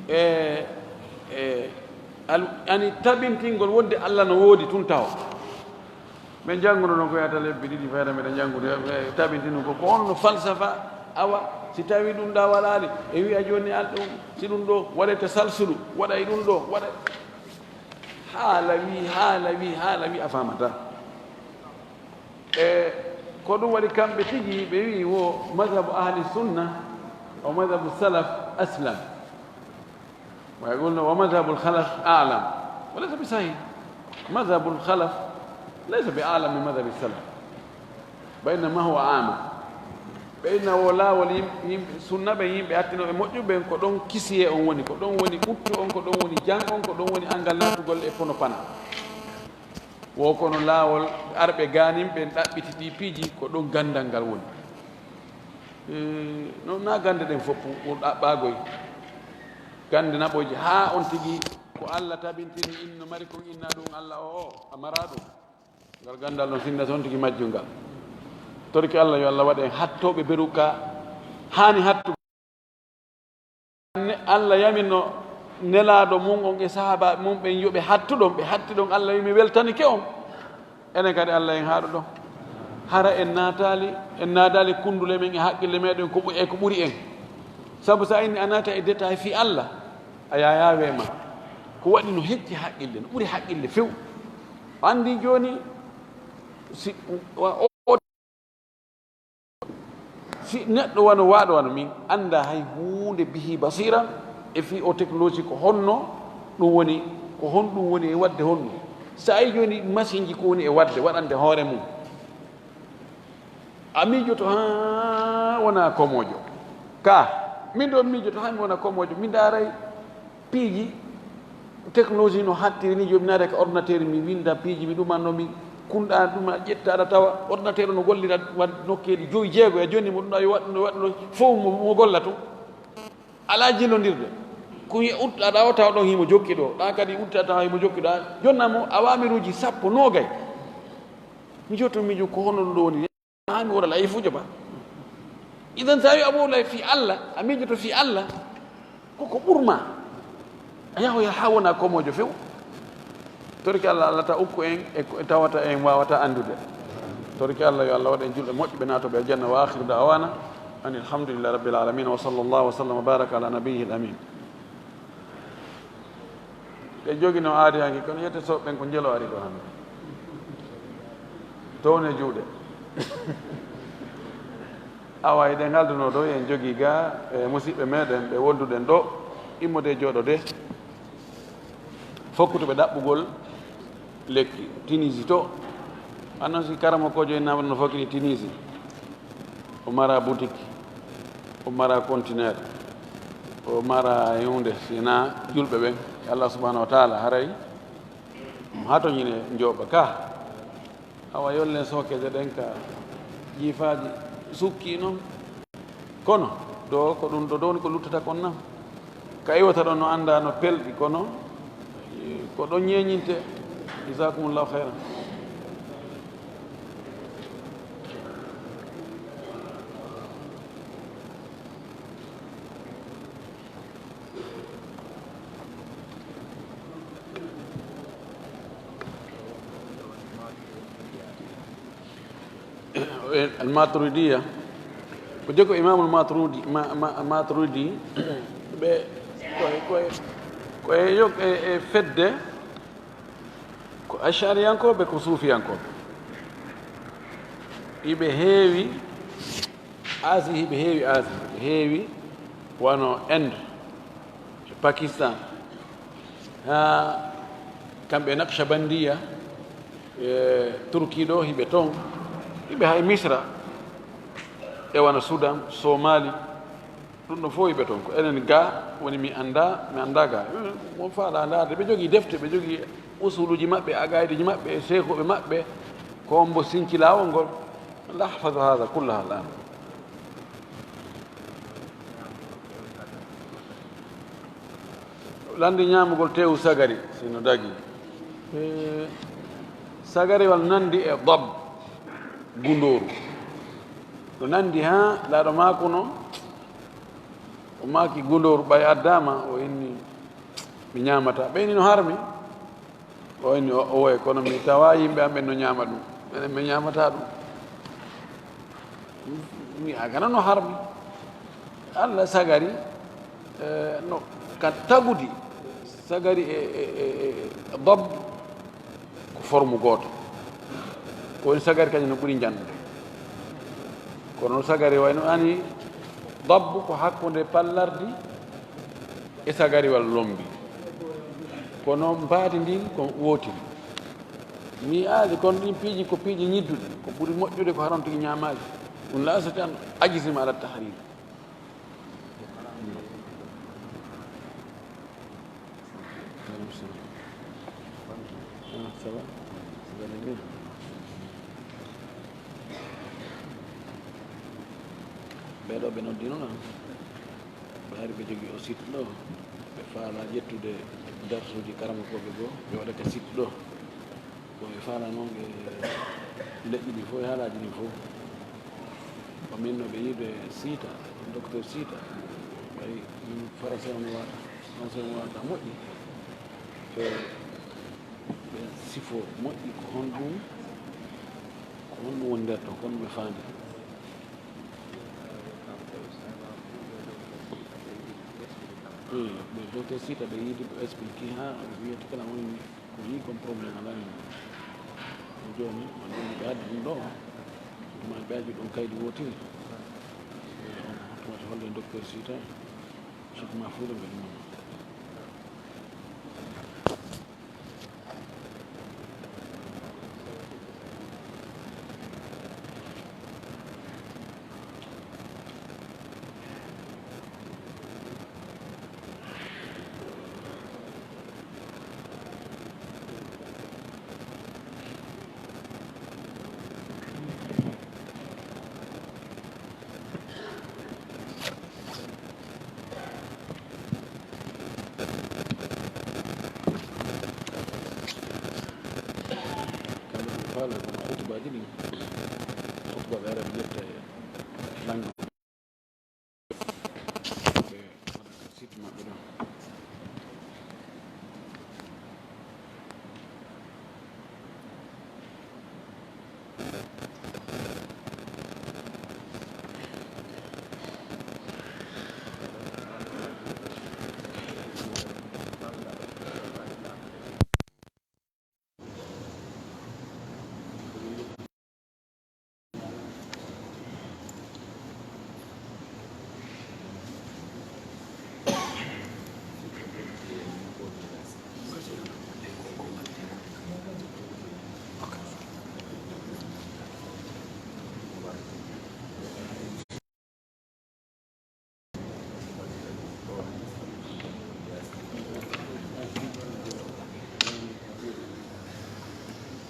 e, e, al-, ani tabintingol wonde Allah no woodi tun tawa. Min jannguno ɗon ko yata lebbi ɗiɗi fayda miɗa janngude, e, tabinti ɗum ko, ko on no falsafa, awa, si tawi ɗum ɗa waɗaali, e wiya jooni al ɗum, si ɗum ɗo waɗe tasalsulu, waɗay ɗum ɗo, waɗay. Haala wi, haala wi, haala wi, a faamata. E ko ɗum waɗi kamɓe tigi ɓe wi wo madhabu ahli sunna o madhabu salaf aslam. ويقولون ومذهب الخلف أعلم، وليس بصحيح. مذهب الخلف ليس بأعلم من مذهب السلف، بينما هو أعمى. Ɓe inna wo laawol yim-, yimɓe sunna ɓen, yimɓe attinooɓe moƴƴuɓe ɓen, ko ɗon kisiyee on woni, ko ɗon woni ɓuttu on, ko ɗon woni jan on, ko ɗon woni anngal naatugol e pono pana. Wo kono laawol arɓe gaanin ɓen ɗaɓɓiti ɗi piiji, ko ɗon ganndal ngal woni. E, non na gannde ɗen fof ɓur ɗaɓɓaagoy. Gannde naɓoji haa on tigi ko Allah tabintini inno mari kon inna ɗum Allah o, o a mara ɗum. Ngal ganndal non sinna son tigi majjungal. Torki Allah yo Allah waɗen hattooɓe beru ka haani hattu. Ne-, Allah yamino nelaaɗo mum on e sahaabaaɓe mum ɓen yo ɓe hattu ɗon, ɓe hatti ɗon, Allah wi mi weltanike on. Enen kadi Allah en haaɗo ɗon. Hara en naataali, en naadaali kunndule men e haqqille meɗen ko ɓu-, e ko ɓuri en. Sabu so a inni a naata e détail fii Allah, a yaayaa weema. Ko waɗi no hecci haqqille, no ɓuri haqqille few. A anndi jooni, si, wa-, o, o, si neɗɗo wano waaɗo wano min, annda hay huunde bihi basira, e fii o technologie ko honno ɗum woni, ko honɗum woni e waɗde honno. So a yii jooni masinji ko woni e waɗde, waɗande hoore mum. A miijoto haa wona komoojo. Ka, min ɗo miijoto haa mi wona komoojo. Mi ndaaray piiji technologie no hattiri ni, jooni mi naata ka ordinateur, mi winnda piiji, mi ɗuma no mi kunɗa ɗuma, ƴetta aɗa tawa ordinateur no gollira wa nokkeeli joyi, jeego, e jooni mo ɗum ɗa yo waɗ-, no waɗ-, no fof mo, mo golla tun. Alaa jillondirde. Ko wiye utta ɗa o tawa ɗon himo jokki ɗo, ɗa kadi utta tawa himo jokki ɗo. Jonna mo awamiruuji sappo, noogay. Mi jotto miijo ko hono ɗum ɗo woni. Haa mi wona layifuujo ba. Idan so tawi a wowlay fii Allah, a miijoto fii Allah, koko ɓurma. A yahoya haa wona komoojo few. Torki Allah, Allah ta ukku en e ko tawata en waawata anndude. Torki Allah, yo Allah waɗ en julɓe moƴƴuɓe naatooɓe aljanna. Wa akhiru da'wana anil hamdulillahi rabbil alamin. Wa sallallahu wa sallam wa baraka ala nabiyyihil amin. Ɓe jogino aadi hanki, kono yette soɓe ɓen ko njelo ari ɗo hannde. Towne juuɗe. Awa, eɗen halduno ɗo, en jogii ga, e musiɓɓe meɗen ɓe wonduɗen ɗo, immode jooɗode. Fokkutuɓe ɗaɓɓugol lekki, Tunisie to. Annon si karamokoojo en namata no fokkiti Tunisie. O mara boutique, o mara conteneur, o mara e huunde, si na julɓe ɓen, e Allah subhanahu wa taala, haray mo hatoñine njooɓa ka. Awa, yollen sookeeje ɗen ka jiifaaji sukki non. Kono, do ko ɗum ɗo ɗon ko luttata kon nan. Ka iwata ɗon no annda no pelɗi, kono, eh, ko ɗon ñeeñinte. Jazakumullahu khairan. Al-Maturidiya, ko jokko Imamul Maturidi, ma, ma, Maturidi, ɓe koye, koye, koye yo, e, e fedde, ko Ashariyankooɓe, ko Suufiyankooɓe. Iɓe heewi Asie, iɓe heewi Asie, ɓe heewi wano Inde, Pakistan, haa kamɓe Naqshbandiya, e Turki ɗo, hiɓe ton, hiɓe hay Misra, e wano Sudan, Somali, Ɗum ɗo fof yiɓe toon, ko enen ga woni mi annda, mi annda ga. Mo faala ndaarde, ɓe jogii defte, ɓe jogii usuluuji maɓɓe, aqaiduuji maɓɓe, e seekooɓe maɓɓe, ko on mbo sinci laawol ngol. La ahfazu haza kullaha al'an. Lanndi ñaamugol teewu sagari, si no dagi. E, sagariwal nanndi e dab, gundooru. No nanndi haa laaɗo maakuno, o maaki gundooru ɓay addaama, o inni, "Mi ñaamata." Ɓe inni, "No harmi." O inni, "O, owoye, kono mi tawa yimɓe am ɓen no ñaama ɗum. Minen mi ñaamata ɗum." Mi a gana no harmi. Allah sagari, eh, no ka tagudi sagari e, e, e, e dab ko forme gooto. Ko woni sagari kañum no ɓuri njanɗude. Kono no sagari wayno ani dab ko hakkunde pallardi e sagariwal lombi. Kono mbaadi ndin ko wootiri. Mi aali kono ɗin piiji ko piiji ñidduɗi, ko ɓuri moƴƴude ko haron tigi ñaamaali. Ɗum la astati an ajzima ala tahrim. Ah, ça va? Vous allez bien? Ɓee ɗoo ɓe noddi noon, ah. Ɓe ari ɓe jogii o site ɗo. Ɓe faalaa ƴettude darsuuji karamokooɓe goo, ɓe waɗa ka site ɗo. Ko ɓe faalaa noon e leƴƴi ɗi fof e haalaaji ɗi fof. Ko min no ɓe yiide Siita, docteur Siita. Ɓay ɗum français on waata, français on waata moƴƴi. Ɓe, ɓe sifo moƴƴi ko honɗum, ko honɗum woni nder ɗon, ko honɗum ɓe faandi. Ɓe docteur Siita ɓe yiidi ɓe expliqué haa o wiyata kala woni ko yii kon problème alaa hen. Ko jooni on ɗum ɓe addi ɗum ɗo. Ɗum ɓe addi ɗum kaydi wootiri. On hokkimata holde docteur Siita. Chef Mahfouz ɓe ɗum. Kamɓe ko faala kono khutbaaji ɗin, khutbaaɓe araɓe ƴetta e langue. Ɓe waɗa site maɓɓe ɗon.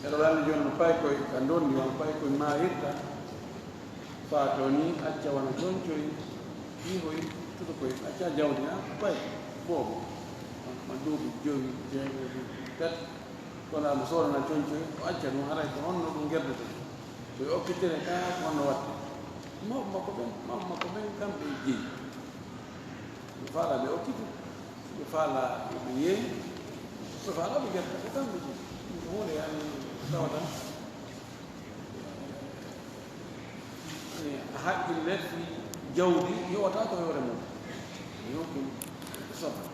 Eɗo lanndi jooni no paykoy ka ndondi, wano paykoy maayirta. Faa to ni acca wano concoy, pihoy, tutokoy, acca jawdi, ha, pay, boobo. Ma duuɓi jowi, jeegoy, tati. Kono a mo soodana concoy, o acca ɗum, haray ko honno ɗum gerdete? So ɓe okkitire ka, ko honno watte? Mawɓe makko ɓen, mawɓe makko ɓen, kamɓe e jeyi. Ɓe faalaa ɓe okkiti, ɓe faalaa ɓe yeeyi, ɓe faalaa ɓe gerte, ko kamɓe jeyi. Ɗum ko huunde yani tawata, eh, haqqille fii jawdi yowataa ko hoore mum. Yonki saba.